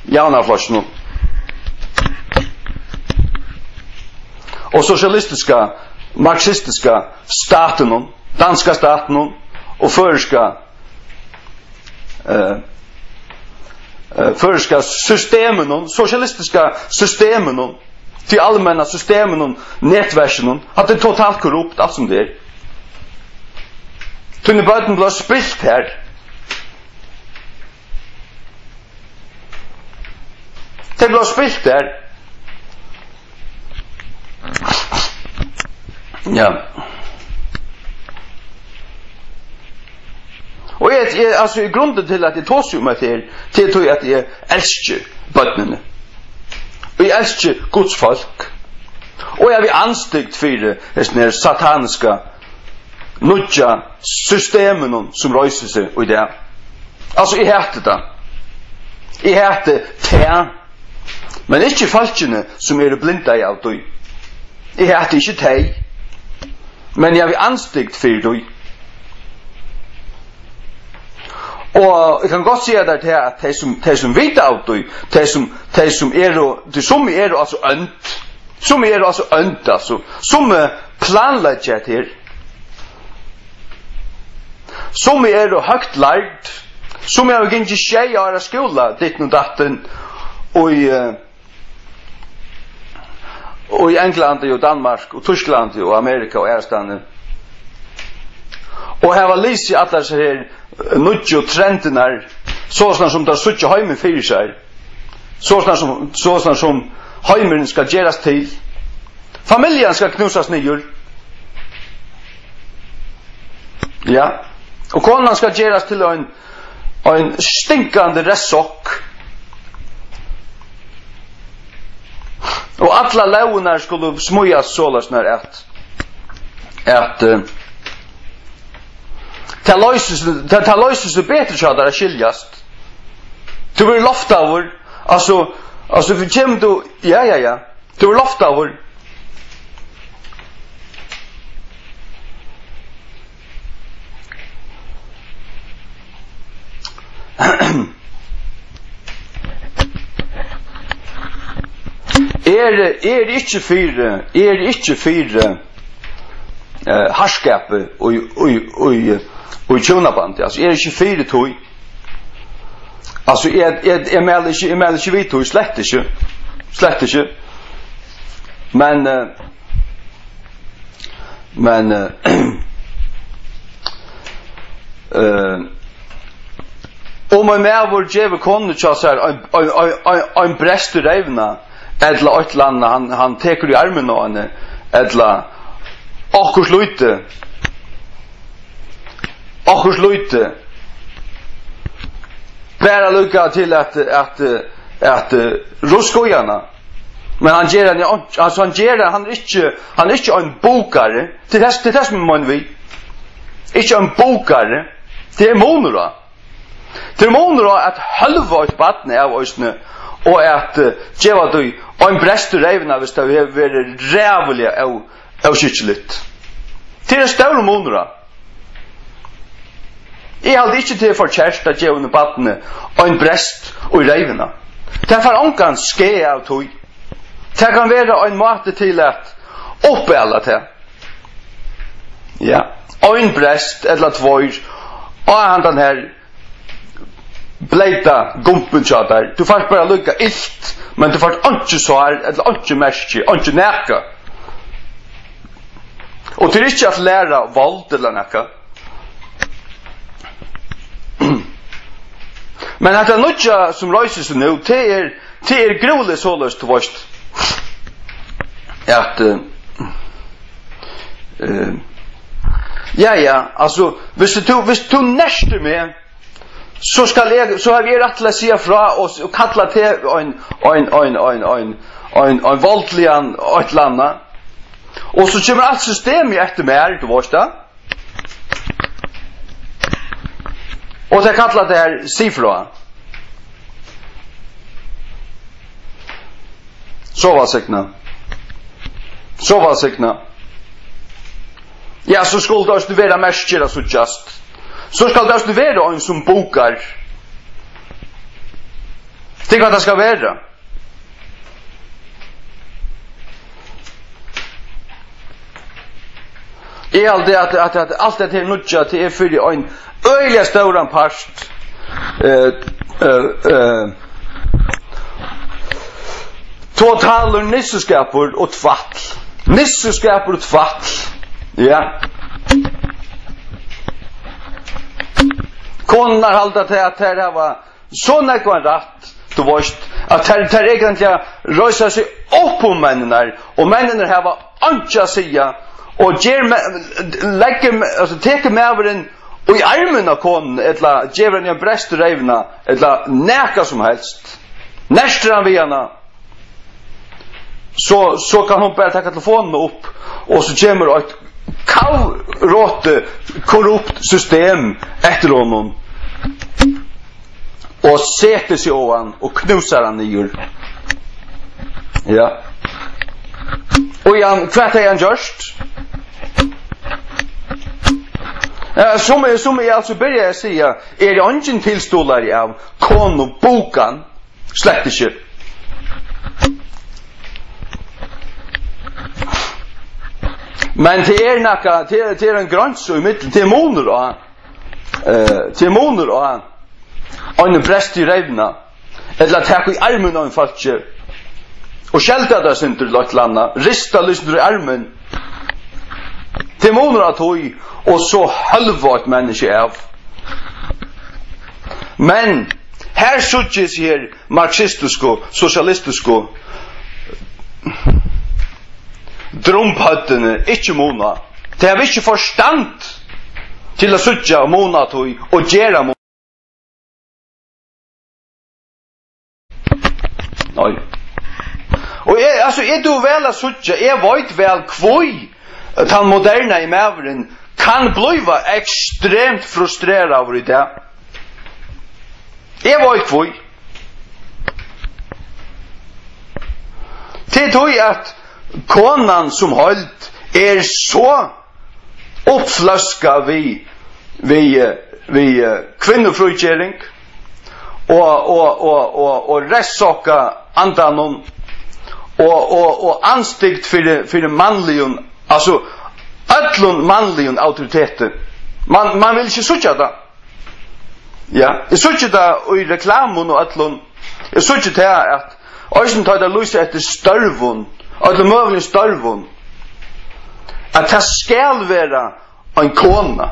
Javnaðarflokkinum. Og sosialistiska, marxistiska statinum, danska statinum og føroyska, eh, eh, føroyska systeminum, sosialistiska systeminum, tí almenna systeminum, netverkinum, at tað er totalt korrupt, alt sum tað er. Tíni børn blíva spilt har. Tey blíva spilt har. Ja. Og eg, eg, altso, í grundini til, at eg tosi um hetta her, tað er tí, at eg elski børnini. Og eg elski Guds fólk. Og eg havi andstygd fyri hesum her sataniska, nýggja systeminum, sum reisir seg í dag. Altso, eg hati tað. Eg hati tað. Men ikki fólkini, sum eru blindað av tí. Eg hati ikki tey. Men eg havi andstygd fyri tí. Og eg kann gott siga tær tað, at tey sum, tey sum vita av tí, tey sum, tey sum eru, tí summi eru altso ónd, summi eru altso ónd, altso, summi planleggja hetta her, summi eru høgt lærd, summi hava gingið sjey ára skúla, ditten og datten, og, eh, og í Englandi og Danmark og Týsklandi og Amerika og aðrastaðni, og hava lisið allar hesar her, eh, nýggju trendirnar, sovorðnar sum teir síggja heimin fyri sær, sovorðnar sum, sovorðnar sum heimurin skal gerast til. Familjan skal knúsast niður. Ja. Og konan skal gerast til ein, ein stinkandi restsokk. Og allar lógirnar skulu smíðast soleiðis at, at, eh, tað loysir seg, tað, tað loysir seg betri hjá tær at skiljast. Tú verður loftaður, altso, altso, kemur tú, ja, ja, ja. Tú ert loftaður. Eg eri, eg eri ikki fyri, eg eri ikki fyri, eh, harðskapi í, í, í, í hjúnabandi. Altso, eg eri ikki fyri tí. Altso, eg, eg, eg mæli ikki, eg mæli ikki við tí, slett ikki. Slett ikki. Men, eh, men, eh, eh, Um ein maður gevur konuni hjá sær ein, ein, ein, ein, ein brest í reyvina, ella eitt ella annað, hann, hann tekur í armin á henni, ella okkurt lítið, okkurt lítið, bara líka til at, at, at, at ruska í hana. Men hann ger hann, altso, hann ger hann, hann er ikki, hann er ikki ein bukari. Til tess, til tess, man við. Ikki ein bukari. Tað er munur á. Tað er munur á at hølva eitt barn av eisini, og at, eh, geva tí ein brest í reyvina, hvis tað hevur verið ræðuliga ó-, óskikkiligt. Tað er ein stórur munur á. Eg haldi ikki, tað er forkert at geva einum barni ein brest í reyvina. Tað fær ongan skaða av tí. Tað kann vera ein máti til at uppala tað. Ja, ein brest ella tveir á handan her bleyta gumpin hjá tær. Tú fært bara líka ilt, men tú fært einki sár ella einki merki, einki nakað. Og tað er ikki at læra vald ella nakað. Men hetta nýggja sum reisir seg nú, tað er, tað er grúvligt soleiðis, tú veist, at, eh, eh, ja, ja, altso, hvis tú, hvis tú nertir meg, so skal eg, so havi eg rætt til at siga frá og, og kalla teg ein, ein, ein, ein, ein, ein, ein voldligan eitt ella annað. Og so kemur alt systemið eftir mær, tú veist tað. Og tey kalla tað her sig frá. So vælsigna. So vælsigna. Ja, so skulu tað eisini vera merkir at síggjast. So skal tað eisini vera ein sum bukar. Tað er hvat tað skal vera. Eg haldi, at, at, at alt hetta her nýggja, tað er fyri ein øgiliga stóran part, eh, eh, eh, totalur nissuskapur og tvætl. Nissuskapur og tvætl. Ja. Konurnar halda tað, at tær hava so nógvan rætt, tú veist, at tær, tær eigentliga reisa seg upp um menninar, og menninir hava einki at siga, og ger me-, leggur me-, altso, tekur maðurin í armin á konuni, ella gevur henni ein brest í reyvina, ella nakað sum helst, nertir hann við hana, so, so kann hon bara taka telefonina upp, og so kemur eitt kavrótið, korrupt system eftir honum og setir seg á hann og knúsar hann niður. Ja. Og hann, hvat hevði hann gjørt? Ja, sum eg, sum eg altso byrjaði at siga, eri eingin tilstuðlari av konubukan. Slett ikki. Men tað er nakað, tað er, tað er ein grens í millum, tað er munur á, eh, tað er munur á einum bresti í reyvina, ella taka í armin á einum fólki og skelda tað eitt sindur, ella eitt ella annað, rista eitt sindur í armin. Tað er munur á tí og so hølva eitt menniskja av. Men her síggi eg hesi her marxistisku, sosialistisku drumbhøvdini ikki muna. Tey hava ikki forstand til at síggja og muna tí og gera mun. Nei. Og eg, altso, eg dugi væl at síggja, eg veit væl, hví tann modernaði maðurin kann blíva ekstremt frustreraður í dag. Eg veit hví. Tað er tí, at konan sum heild er so uppfløskað við, við, við, eh, kvinnufrígering og, og, og, og, og revsokka andanum og, og, og andstygd fyri, fyri mannligum, altso øllum mannligum autoriteti. Man, man vil ikki síggja tað. Ja, eg síggi tað í reklamum og øllum. Eg síggi tað, at eisini tá tey lýsa eftir størvum, øllum møguligum størvum, at tað skal vera ein kona.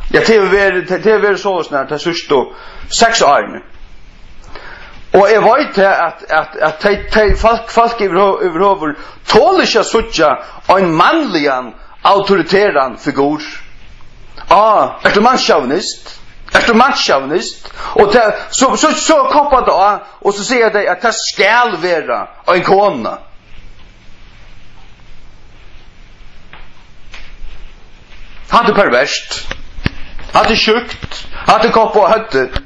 Ja, tað hevur verið, tað, tað hevur verið soleiðis nær tey síðstu seks árini. Og eg veit tað, at, at, at tey, tey fólk, fólk yvirhø-, yvirhøvur tola ikki at síggja ein mannligan, autoriteran figur. Á, ert tú mannssjåvinist? Ert tú mannssjåvinist? Og tað, so, so, so koppar tað á, og so siga tey, at tað skal vera ein kona. Hatta er perverst. Hatta er sjúkt. Hatta er koppa á høvdið.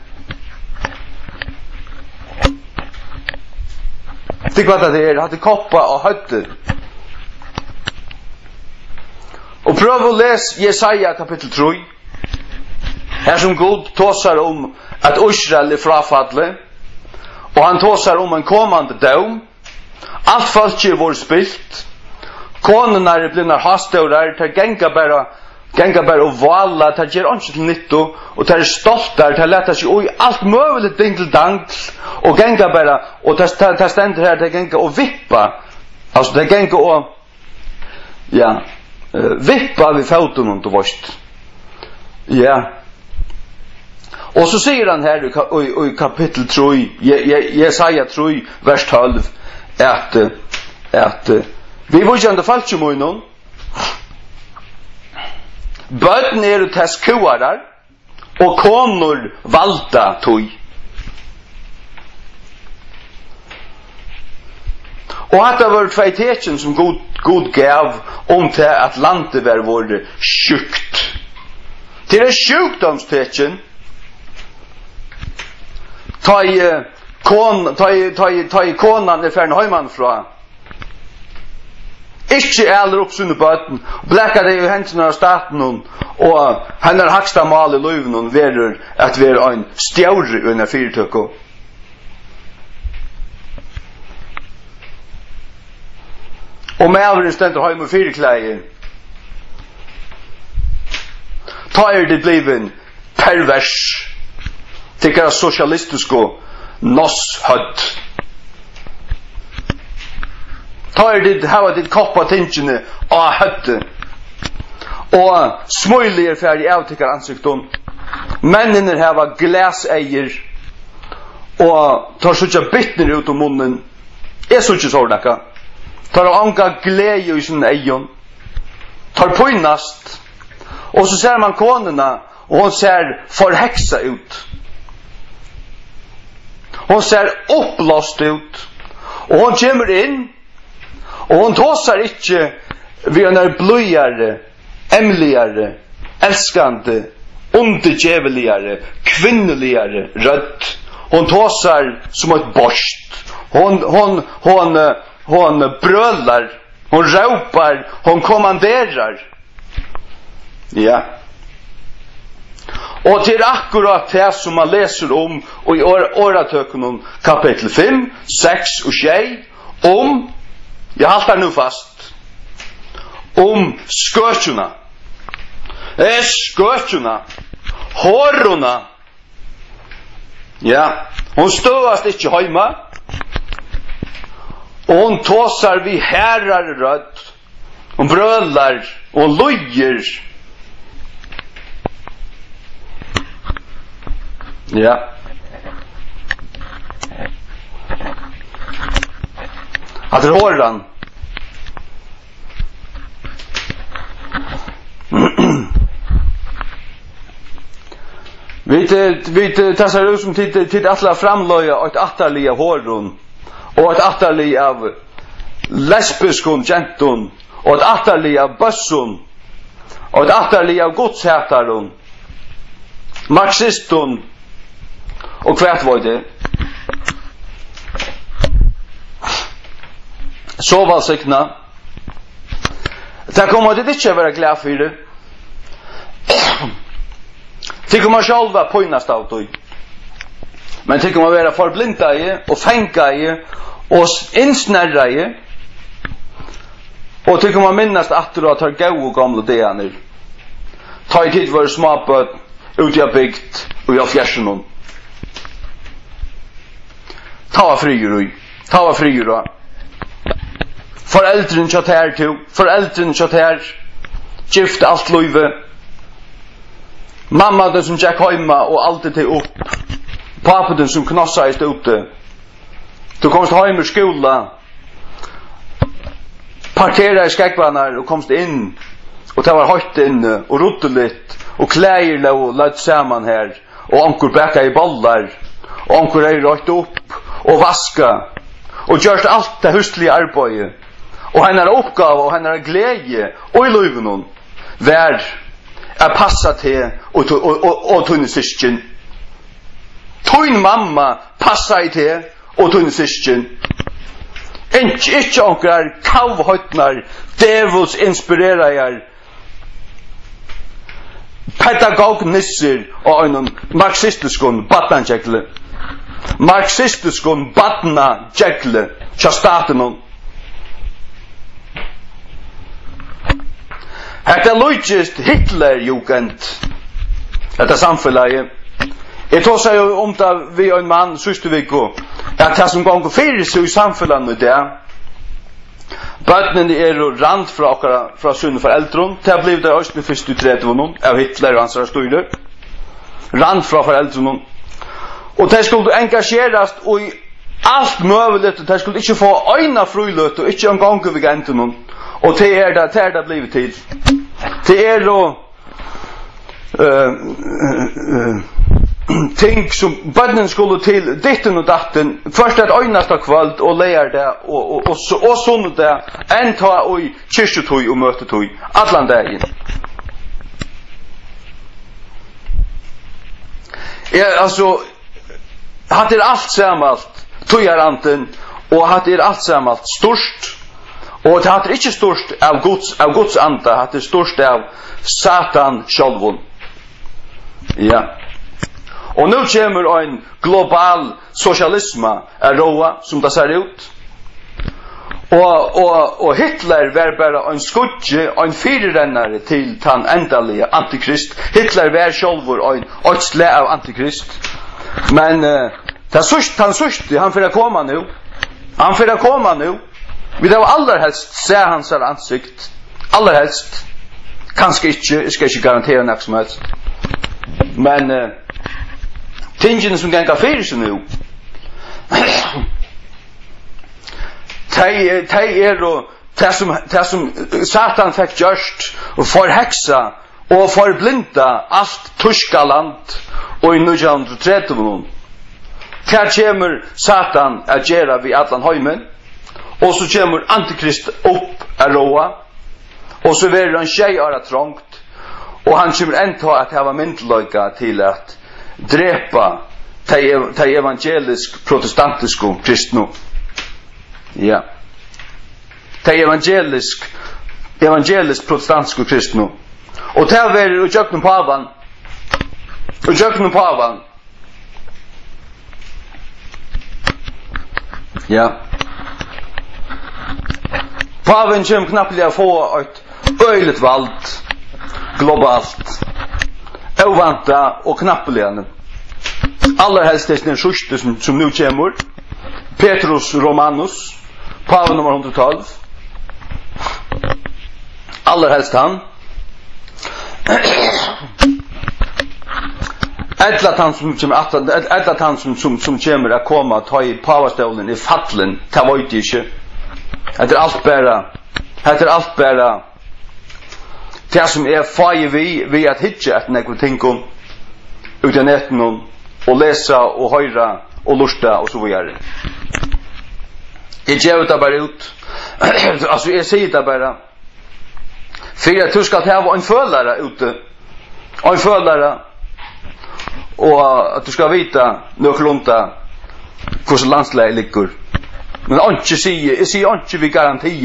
Tykk hvat tað er. Hatta er koppa á høvdið. Og prøv at les Jesaja kapittul trý. Her sum Gud tosar um, at Ísrael er fráfallið, og hann tosar um ein komandi dóm. Alt fólkið er vorðið spilt. Konurnar eru blivnar hástórar, tær ganga bara, ganga bara og vála, tær gera einki til nyttu, og tær eru stoltar, tær lata seg í alt møguligt dingildangl, og ganga bara, og tað, tað, tað stendur her, tær ganga og vippa, altso, tær ganga og, ja, eh, vippa við fótunum, tú veist. Ja. Og so sigur hann her í ka-, í, í kapittul trý, Je-, Je-, Jesaja trý, vers tólv, at, eh, at, eh, viðvíkjandi fólki mínum, børn eru tess kúgarar, og konur valda tí. Og hatta vóru tvey tekin, sum Gud, Gud gav um tað, at landið var vorðið sjúkt. Tað er sjúkdómstekin, tá ið, eh, kon-, tá ið, tá ið, tá ið konan er farin heiman frá, ikki alir upp síni børn, blakar tey í hendurnar á statinum, og hennara hægsta mál í lívinum verður at vera ein stjóri í eini fyritøku. Og maðurin stendur heima í fyriklæði. Tá eru tit blivin pervers, tykkara sosialistisku nosshøvd. Tá eru tit, hava tit koppað tingini á høvdið, og smílið er farið av tykkara ansiktum. Menninir hava glaseygu, og teir síggja bitnir út um munnin. Eg síggi sovorðið nakað. Teir hava onga gleði í sínum eygum. Teir pínast. Og so sær mann konuna, og hon sær forheksað út. Hon sær uppblást út. Og hon kemur inn, og hon tosar ikki við einari blíðari, eymligari, elskandi, undirgeviligari, kvinnuligari rødd. Hon tosar sum eitt beist. Hon, hon, hon, eh, hon brølar, hon rópar, hon kommanderar. Ja. Og tað er akkurát tað, sum man lesur um í Or-, Orðatøkunum, kapittul fimm, seks og sjey, um, eg haldi nú fast, um skøkjuna. Eh, skøkjuna. Horuna. Ja, hon støðast ikki heima. Og hon tosar við harðari rødd. Hon brølar, hon lýgur. Ja. Hatta er horan. Vit, eh, vit, eh, tað sær út sum tit, tit ætla at framleiða eitt ættarlið av horum og eitt ættarlið av lesbiskum gentum og eitt ættarlið av bøssum og eitt ættarlið av gudshatarum, marxistum og hvat veit eg. So vælsigna. Tað koma tit ikki at vera glað fyri. Tit koma sjálv at pínast av tí. Men tit koma at vera forblindaði og fangaði og s-, innsnerraði. Og tit koma at minnast aftur á teir góðu gomlu dagarnar, tá ið tit vóru smábørn úti á bygd í hálvfjerðsunum. Tá var friður í. Tá var friður á. Foreldrini hjá tær, tú, foreldrini hjá tær, gift alt lívið. Mamma tín sum gekk heima og aldi teg upp. Pápi tín sum knossaðist úti. Tú komst heim úr skúla, parteraði skógvarnar og komst inn, og tað var heitt inni og ruddiligt, og klæðir lógu lødd saman har, og onkur bakaði bollar, og onkur hevði reitt upp og vaskað og gjørt alt tað húsliga arbeiðið, og hennara uppgáva og hennara gleði í lívinum var at passa teg og, og, og, og tíni systkin. Tín mamma passaði teg og tíni systkin. Ikki, ikki onkrar kavheidnar, djevulsinspireraðar pedagognisser á einum marxistiskum barnagegli. Marxistiskum barnagegli hjá statinum. Hetta líkist Hitlerjugend, hetta samfelagið. Eg tosaði jú um tað við ein mann síðstu viku, at tað sum gongur fyri seg í samfelagnum í dag, børnini eru rand frá okkara, frá sínum foreldrum, tað blivu tey eisini fyrst í tretivunum av Hitler og hansara stýri, rand frá foreldrunum, og tey skuldu engagerast í alt møguligt, og tey skuldu ikki fáa eina fríløtu, ikki eingong í weekendinum, og tað er tað, tað er tað blivið til. Tað eru, eh, eh, ting sum børnini skulu til dittin og dattin, hvørt eitt einasta kvøld og leygardag og, og, og, su- og sunnudag, enn tá í kirkjutíð og møtitíð, allan dagin. Eg, altso, hatta er alt samalt tíðarandin, og hatta er alt samalt stýrt, og hatta er ikki stýrt av Guds, av Guds anda, hatta er stýrt av Satan sjálvum. Ja. Og nú kemur ein global sosialisma at ráða, sum tað sær út. Og, og, og Hitler var bara ein skuggi, ein fyrirrennari til tann endaliga antikrist. Hitler var sjálvur ein, eitt slag av antikrist. Men, eh, tað síðst-, tann síðsti, hann fer at koma nú. Hann fer at koma nú. Vit hava allarhelst sæð hansara ansikt. Allarhelst. Kanska ikki, eg skal ikki garantera nakað sum helst. Men, eh, tingini sum ganga fyri seg nú, tey, tey eru tað sum, tað sum Satan fekk gjørt, og forheksa og forblinda alt týska land í nítjan hundrað og tretivu. Tað kemur Satan at gera við allan heimin, og so kemur antikrist upp at ráða, og so verður ein sjey ára trongd, og hann kemur enntá at hava myndugleika til at drepa tey ev-, tey evangelisk protestantisku kristnu. Ja. Tey evangelisk, evangelisk protestantisku kristnu. Og tað verður í gjøgnum pávan. Í gjøgnum pávan. Ja. Pávin kemur knappliga at fáa eitt øgiligt vald globalt. Óvæntað og knappliga. Allarhelst hesin her síðsti sum, sum nú kemur. Petrus Romanus, pávi nummar hundrað og tólv. Allarhelst hann. Ella tann sum kemur aftan, ella tann sum, sum, sum kemur at koma, tá ið pávastólurin er fallin, tað veit eg ikki. Hetta er alt bara, hetta er alt bara tað sum eg fái við, við at hyggja eftir nógvum tingum úti á netinum og lesa og hoyra og lurta og so víðari. Eg gevi tað bara út. Altso, eg sigi tað bara. Fyri at tú skalt hava ein følara úti, ein følara, og at tú skalt vita nøkulunda, hvussu landslagið liggur. Men einki sigi, eg sigi einki við garanti.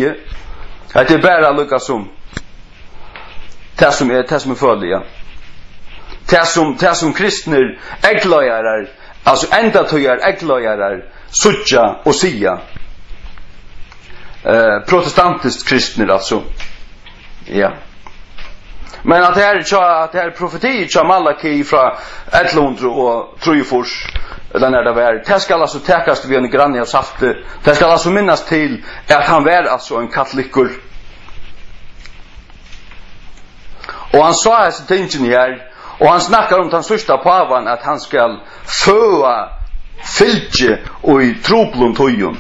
Hetta er bara líka sum tað sum er, tað sum eg føli, ja. Tað sum, tað sum kristnir eygleiðarar, altso endatíðar eygleiðarar, síggja og siga. Eh, protestantiskt kristnir, altso. Ja. Men at her, tja, at her profeti hjá Malaki frá ellivu hundrað og trýogfýrs, ella nær tað var, tað skal altso takast við eini granni av salti. Tað skal altso minnast til, at hann var altso ein katolikkur. Og hann sá hesi tingini her, Og hann snakkar um tann síðsta pávan, at hann skal føða fylgi í truplum tíðum.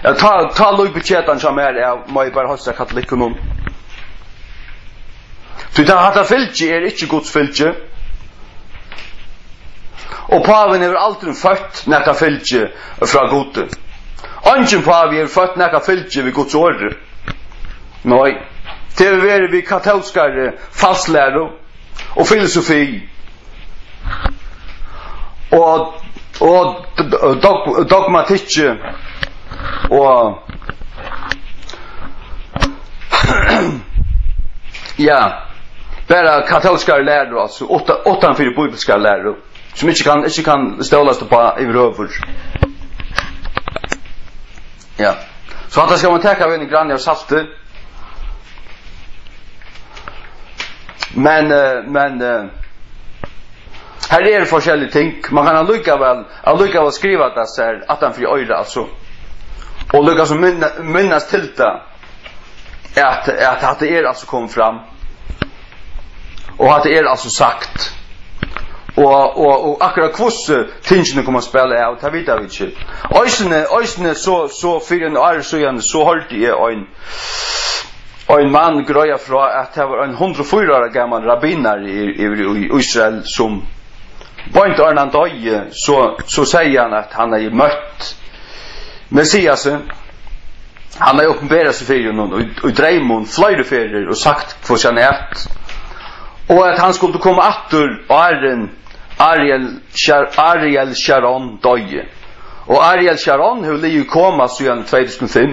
Ja, tá, tá lýkur ketan hjá mær av, má eg bara heilsa katolikkunum. Tí tað, hatta fylgi er ikki Guds fylgi. Og pávin hevur aldrin føtt nakað fylgi frá Gudi. Eingin pávi hevur føtt nakað fylgi við Guds orði. Nei, tað hevur verið við katólskari falsklæru og filosofi og, og d-, d-, dog-, dogmatikki og, ja, bara katólskari læru, altso, uttan, uttan fyri bíbliskari læru, sum ikki kann, ikki kann stólast uppá yvirhøvur. Ja. So hatta skal man taka við einum granni av salti. Men, eh, men, eh, her eru forskellige ting. Man kann allíkavæl, allíkavæl skriva tað sær aftan fyri oyra, altso. Og líka sum minna, minnast til tað, at, at hatta er altso komið fram. Og hatta er altso sagt. Og, og, og akkurát hvussu tingini koma at spæla av, tað vita vit ikki. Eisini, eisini so, so fyri ein ár síðan, so hoyrdi eg ein, ein mann greiða frá, at tað var ein hundrað og fýra ára gamal rabbinari yvir, yvir í Ísrael, sum beint áðrenn hann doyði, so, so segði hann, at hann hevði møtt Messiasi. Hann hevði opinberað seg fyri honum í, í dreymum fleiri ferðir og sagt, hvussu hann æt, og at hann skuldi koma aftur, áðrenn Ariel Shar-, Ariel Sharon doyði. Og Ariel Sharon hevur ligið í koma síðan tvey túsund og fimm.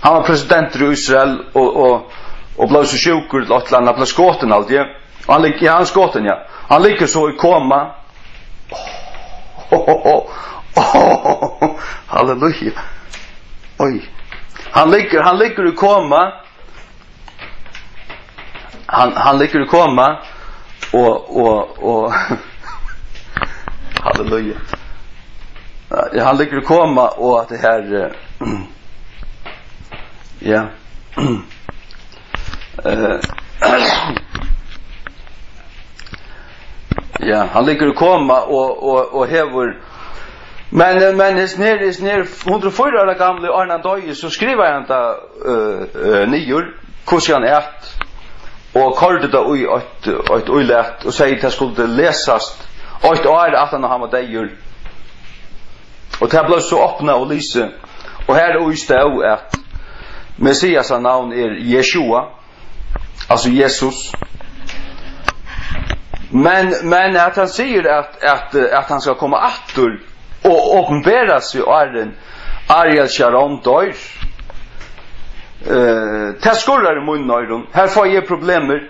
Hann var presidentur í Ísrael og, og, og bleiv so sjúkur, ella eitt ella annað, bleiv skotin, haldi eg. Og hann liggur, ja, hann er skotin, ja. Hann liggur so í koma. Halleluja. Oj. Hann liggur, hann liggur í koma. Hann, hann liggur í koma og, og, og, halleluja. Ja, hann liggur í koma og at tað her, eh, ja. Eh, ja, hann liggur í koma og, og, og hevur, men, men hesin her, hesin her hundrað og fýra ára gamli, áðrenn hann doyði, so skrivaði hann tað, eh, eh, niður, hvussu hann æt, og koyrdi tað í eitt, eitt ílat og segði, tað skuldi lesast eitt ár aftan á hann var deyður. Og tað bleiv so opnað og lisið, og har í stóð, at Messiasa navn er Jeshua, altso Jesus. Men, men at hann sigur, at, at, at hann skal koma aftur og opinbera seg, áðrenn Ariel Sharon doyr, eh, tað skurrar í mínum oyrum. Her fái eg problemir.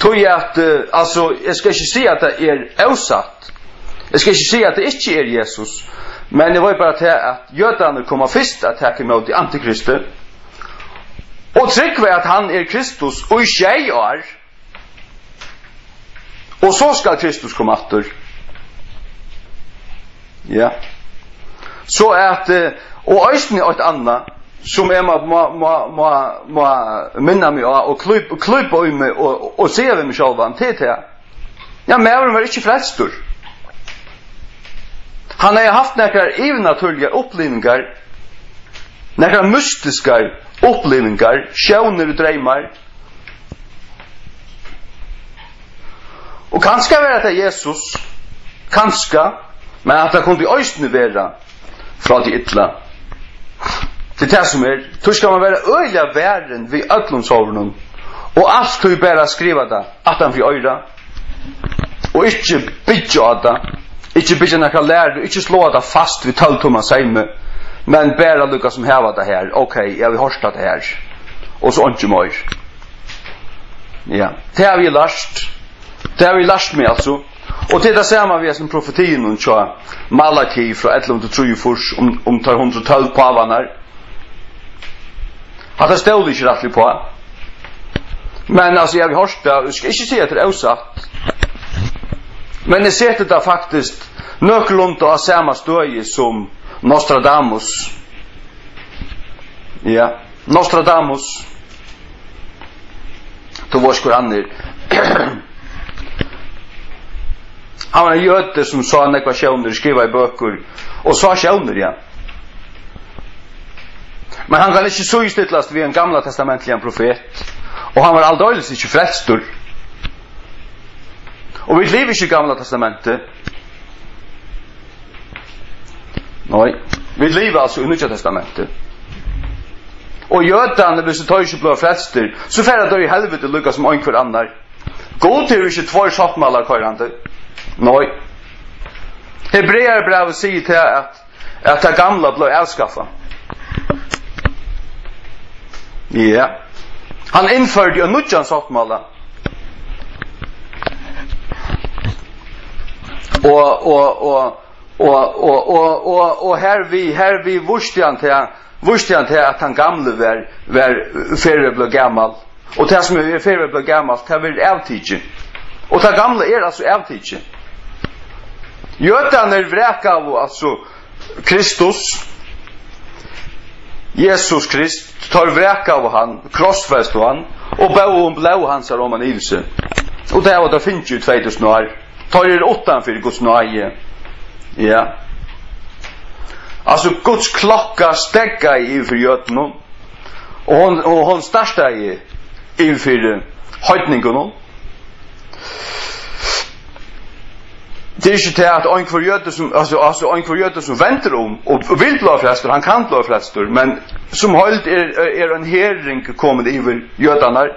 Tí at, eh, altso, eg skal ikki siga, at tað er ósatt. Eg skal ikki siga, at tað ikki er Jesus. Men eg veit bara tað, at jødarnir koma fyrst at taka ímóti antikristi og trúgva, at hann er Kristus í sjey ár. Og so skal Kristus koma aftur. Ja. So at, eh, og eisini eitt annað, sum eg má, má, má, má, má minna meg á og klíp-, klípa í meg og, og siga við meg sjálvan, tað er tað. Ja, maðurin var ikki frelstur. Hann hevði havt nakrar yvirnatúrligar upplivingar, nakrar mystiskar upplivingar, sjónir og dreymar. Og kanska var hetta Jesus, kanska, men hatta kundi eisini vera frá tí illa. Tað er tað sum er. Tí skal man vera øgiliga varin við øllum sovorðnum, og altíð bara skriva tað aftan fyri oyra, og ikki byggja á tað, ikki byggja nakra læru, ikki sláa tað fast við tólv tumma seymi, men bara líka sum hava tað har. Ok, eg havi hoyrt tað har, og so einki meir. Ja, tað havi eg lært. Tað havi eg lært meg, altso. Og tað er tað sama við hesum profetiunum hjá Malaki frá ellivu hundrað og trýogfýrs um, um teir hundrað og tólv pávarnar. Hatta stóð ikki rættiliga uppá. Men, altso, eg havi hoyrt tað, eg skal ikki siga, at tað er ósatt. Men eg seti tað faktiskt nøkulunda á sama støði sum Nostradamus. Ja, Nostradamus. Tú veitst, hvør hann er. Hann var ein jødi, sum sá nógvar sjónir, skrivaði bøkur og sá sjónir, ja. Men hann kann ikki síðustillast við ein gamla testamentligan profet, og hann var aldeilis ikki frelstur. Og vit liva ikki í Gamla Testamenti. Nei, vit liva altso í Nýggja Testamenti. Og jødarnir, viss teir ikki blíva frelstir, so fara teir í helviti líka sum einhvør annar. Gud hevur ikki tveir sáttmálar koyrandi. Nei. Hebrearabrævið sigur tað, at, at tað gamla bleiv avskaffað. Ja. Hann innførdi ein nýggjan sáttmála. Og, og, og, og, og, og, og, og hervið, hervið vísti hann til, vísti hann til, at hann gamli var, var, ferðin bleiv gamal. Og tað, sum er ferðin bleiv gamalt, tað verður avtikið. Og tað gamla er altso avtikið. Jødarnir vrakaðu altso Kristus, Jesus Krist, teir vrakaðu hann, krossfestu hann, og bóðu um blóð hansara oman yvir seg. Og tað hava teir fingið í tvey túsund ár. Teir eru uttan fyri Guds náði. Ja. Altso, Guds klokka steðgaði yvir fyri jødunum, og hon, og hon startaði yvir fyri heidningunum. Tað er ikki tað, at einhvør jødi sum, altso, altso, einhvør jødi sum vendir um og vil blíva frelstur, hann kann blíva frelstur, men sum heild er, er ein herðing komin yvir jødarnar.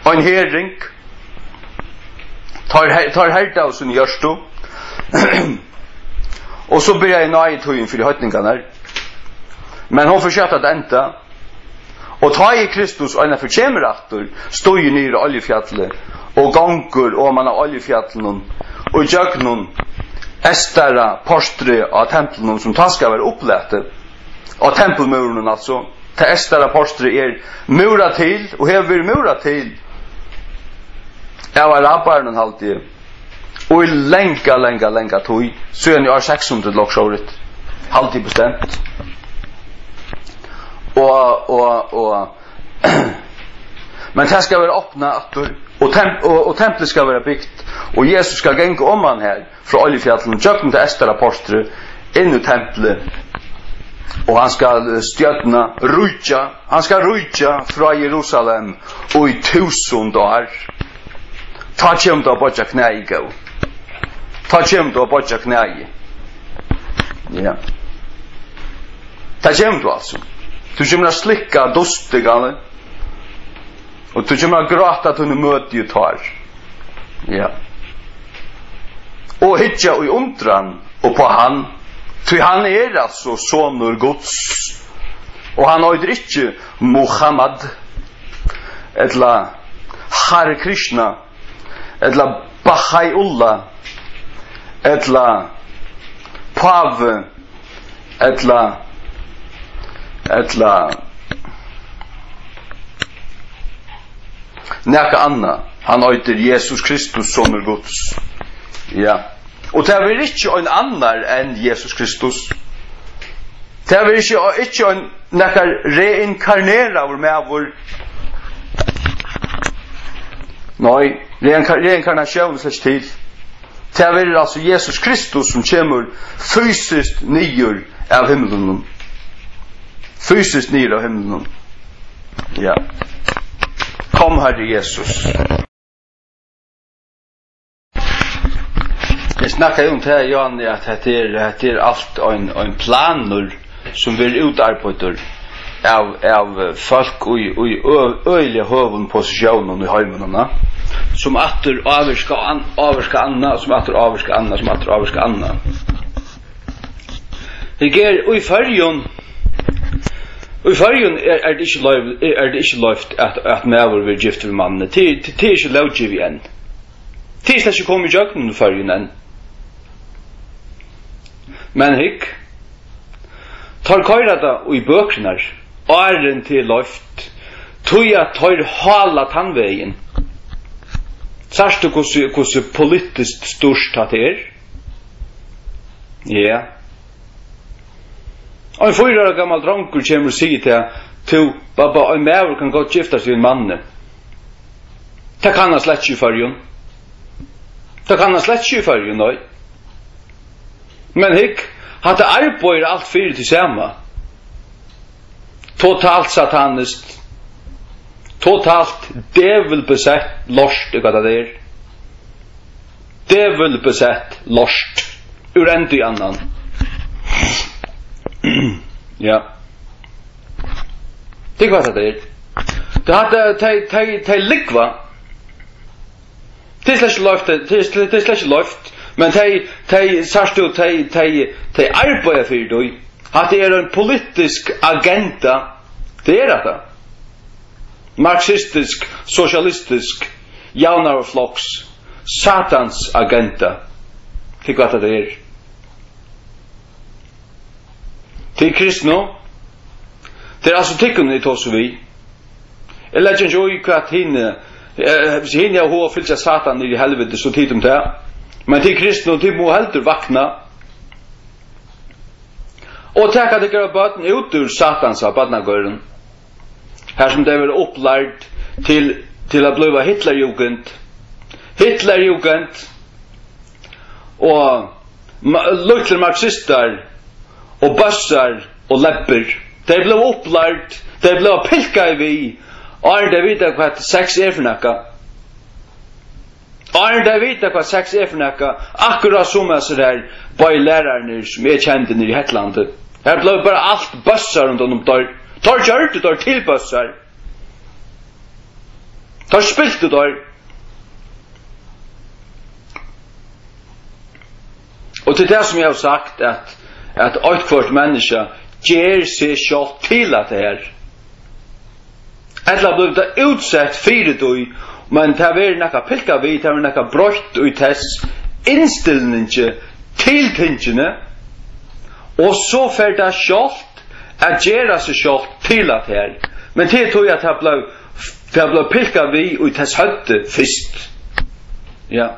Ein herðing. Teir he-, teir herdaðu síni hjørtu. Og so byrjaði náðitíðin fyri heidningarnar. Men hon fer skjótt at enda. Og tá ið Kristus einaferð kemur aftur, stígur niður á Oljufjallið og gongur oman á Oljufjallinum og gjøgnum eystara portrið á templinum, sum tá skal vera upplatið, og tempulmúrunum, altso. Tað eystara portrið er múrað til og hevur verið múrað til av arabarunum, haldi eg, og í langa, langa, langa tíð, síðan í ár seks hundrað til okkurt sovorðið, haldi eg bestemt. Og, og, og, men tað skal vera opnað aftur, og temp-, og, og templið skal vera bygt, og Jesus skal ganga oman har frá Oljufjallinum, gjøgnum tað eystara portrið, inn í templið, og hann skal, eh, stjórna, ríkja, hann skal ríkja frá Jerusalem í túsund ár. Tá kemur tú at boyggja knæið, góði. Tá kemur tú at boyggja knæið. Ja. Tá kemur tú, altso. Tú kemur at slikka dustin, góði. Og tú kemur at gráta tíni møtu tár. Ja. Og hyggja í undran upp á hann, tí hann er altso sonur Guds. Og hann eitur ikki Muhammad, ella Hare Krishna, ella Baha'u'llah, ella Pávi, ella, ella nakað annað. Hann eitur Jesus Kristus, sonur Guds. Ja. Og tað verður ikki ein annar enn Jesus Kristus. Tað verður ikki, ikki ein, nakar reinkarneraður maður. Nei, reinka-, reinkarnatión er slett ikki til. Tað verður altso Jesus Kristus, sum kemur fysiskt niður av himlunum. Fysiskt niður av himlunum. Ja. Kom, Harri Jesus. Eg snakkaði um tað, Jóhanni, at hetta er, hetta er alt ein, ein planur, sum verður útarbeiðdur av, av, eh, fólk í, í ø-, øgiliga høgum positiónum í heiminum, na? Sum aftur ávirka an-, ávirka annað, sum aftur ávirka annað, sum aftur ávirka annað. Her er í Føroyum, í Føroyum er, er tað ikki loyv-, er, er tað ikki loyvt at, at maður verður giftur við manni. Tað, tað, tað er ikki lóggivið enn. Tað er slett ikki komið ígjøgnum í Føroyum enn. Men hygg, teir koyra tað í bøkurnar, áðrenn tað er loyvt, tí at teir hála tann vegin. Sært tú, hvussu, hvussu politiskt stýrt hatta er? Ja. Ein fýra ára gamal drongur kemur og sigur til hann: "Tú, babba, ein maður kann gott giftast við ein manni." Tað kann hann slett ikki í Føroyum. Tað kann hann slett ikki í Føroyum, nei. Men hygg, hatta arbeiðir alt fyri tí sama. Totalt sataniskt. Totalt dævilbesett lort, er hvat tað er. Dævilbesett lort. Úr enda í annan. Ja. Tað er hvat tað er. Tað hatta, tey, tey, tey lúgva. Tað er slett ikki loyvt, tað er, tað er slett ikki loyvt, men tey, tey, sært tú, tey, tey, tey arbeiða fyri tí. Hatta er ein politisk agenda. Tað er hatta. Marxistisk, sosialistisk, javnaðarfloks, Satans agenda. Tað er hvat tað er. Tey kristnu, tað er altso tykkum, eg tosi við. Eg leggi ikki í, hvat hini, eh, hvis hini hava hug at fylgja Satan niður í helviti, so tit um tað. Men tit kristnu, tit mugu heldur vakna og taka tykkara børn út úr Satans barnagørðum, har sum tey verða upplærd til, til at blíva Hitlerjugend. Hitlerjugend og ma-, lítlir marxistar og bøssar og leppur. Tey blíva upplærd, tey blíva pilkaði við, áðrenn tey vita, hvat sex er fyri nakað. Áðrenn tey vita, hvat sex er fyri nakað, akkurát sum hasir her báðir lærararnir, sum eg kendi niðri í Hetlandi. Har bleiv bara alt bøssar rundan um teir. Teir gjørdu teir til bøssar. Teir spiltu teir. Og til tað sum eg havi sagt, at, at eitthvørt menniskja ger seg sjálvt til at tað her. Ella blívur tað útsett fyri tí, men tað verður nakað pilkað við, tað verður nakað broytt í tess innstilningi til tingini, og so fer tað sjálvt at gera seg sjálvt til at her. Men tað er tí, at tað bleiv, tað bleiv pilkað við í tess høvdi fyrst. Ja.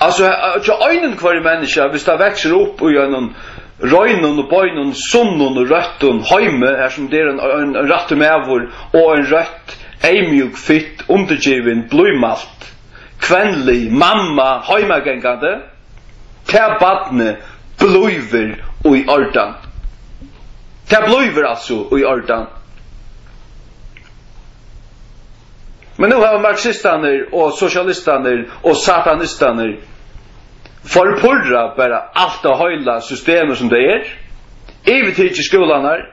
Altso, hjá einum hvørjum menniskja, hvis tað veksur upp í einum reinum og beinum, sunnum og røttum heimi, har sum tað er ein, ein, ein rættur maður og ein røtt, eyðmjúk, fitt, undirgivin, blíðmælt, kvenlig, mamma, heimagangandi, tað barnið blívur í ordan. Tað blívur altso í ordan. Men nú hava marxistarnir og sosialistarnir og satanistarnir forpurrað bara alt tað heila systemið sum tað er, yvirtikið skúlarnar,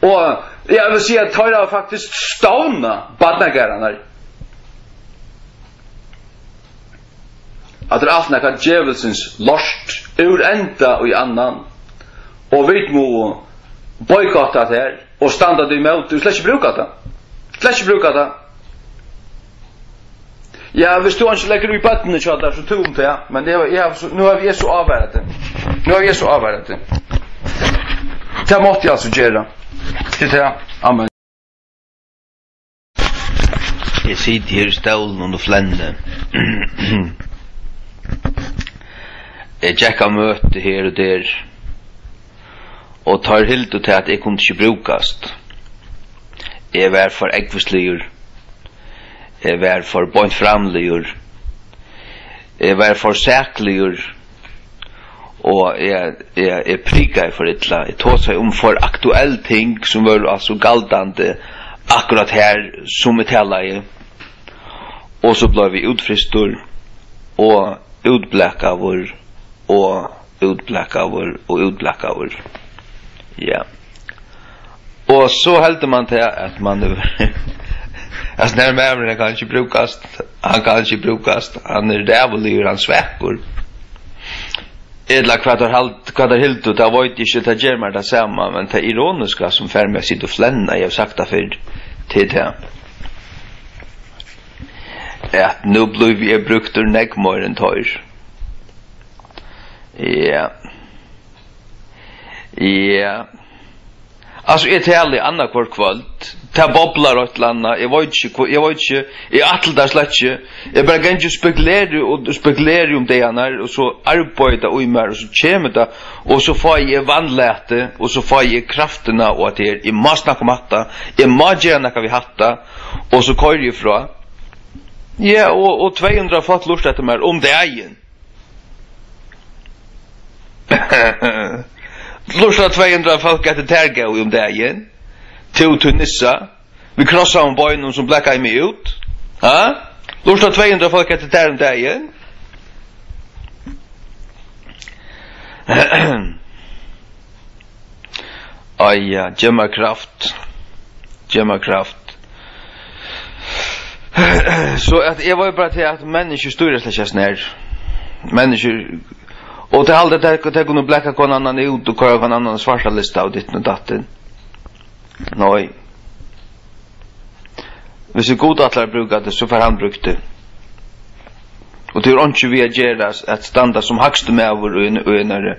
og eg vil siga, at teir hava faktiskt stovnað barnagarðarnar. At tað er alt nakað djevulsins lort úr enda í annan, og vit mugu boykotta tað her og standa tí ímóti, og slett ikki brúka tað. Slett ikki brúka tað. Ja, hvis tú ikki leggur í børnini hjá tær, so tú um tað, men eg, eg havi so, nú havi eg so ávarað teg. Nú havi eg so ávarað teg. Tað mátti eg altso gera. Til tað. Amen. Eg siti her í stólinum og flenni. Eg gekk á møti her og der, og teir hildu tað, at eg kundi ikki brúkast. Eg var for ógvusligur. Eg var for beintframligur. Eg var for sakligur. Og eg, eg, eg prikaði for illa. Eg tosaði um for aktuell ting, sum vóru altso galdandi akkurát her, sum eg talaði. Og so bleiv eg útfrystur og útblakaður og útblakaður og útblakaður. Ja. Og so heldur mann tað, at mann hevur, at nær maðurin, hann kann ikki brúkast, hann kann ikki brúkast, hann er ræðuligur, hann er svakur. Ella hvat teir hald-, hvat teir hildu, tað veit eg ikki, tað ger mær tað sama, men tað ironiska sum fær meg at sita og flenna, eg havi sagt tað fyrr, til tað, at nú blívi eg brúktur nógv meira enn teir. Ja. Ja. Altso, eg tali annað hvørt kvøld. Tað boblar eitt ella annað. Eg veit ikki, hva, eg veit ikki. Eg ætli tað slett ikki. Eg bara gangi og spekuleri og spekuleri um dagarnar, og so arbeiðir tað í mær, og so kemur tað, og so fái eg vandlæti, og so fái eg kraftina, og at eg, eg má snakka um hatta, eg má gera nakað við hatta, og so koyri eg frá. Ja, og, og tvey hundrað fólk lurta eftir mær um dagin. Lurta tvey hundrað fólk eftir tær, góði, um dagin? Tú, tú nissa, við krossaðum beinum, sum blakaði meg út. Ha? Lurta tvey hundrað fólk eftir tær um dagin? Ai, ja, gev mær kraft. Gev mær kraft. So at eg var bara til, at menniskjur stýra slett ikki nær. Menniskjur, og tey halda, at tey, tey kunnu blaka hvønn annan út og koyra hvønn annan svarta lista og ditten og datten. Nei. Hvis Gud ætlar at brúka teg, so fær hann brúkt teg. Og tað er einki við at gera, at standa sum hægsti maður í ein, í einari,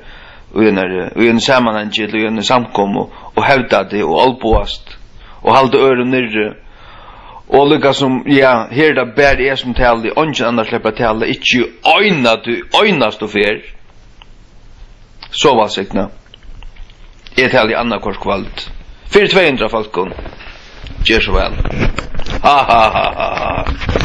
í einari, í einum samanhangi ella í eini samkomu og hevda teg og olboðast og halda øðrum niðri. Og líka sum, ja, her er tað bara eg sum tali, eingin annar sleppur at tala, ikki eina, einastu ferð. Sov vælsignað. Eg tali annað hvørt kvøld. Fyri tvey hundrað fólkum. Ger so væl. Ha, ha, ha, ha, ha.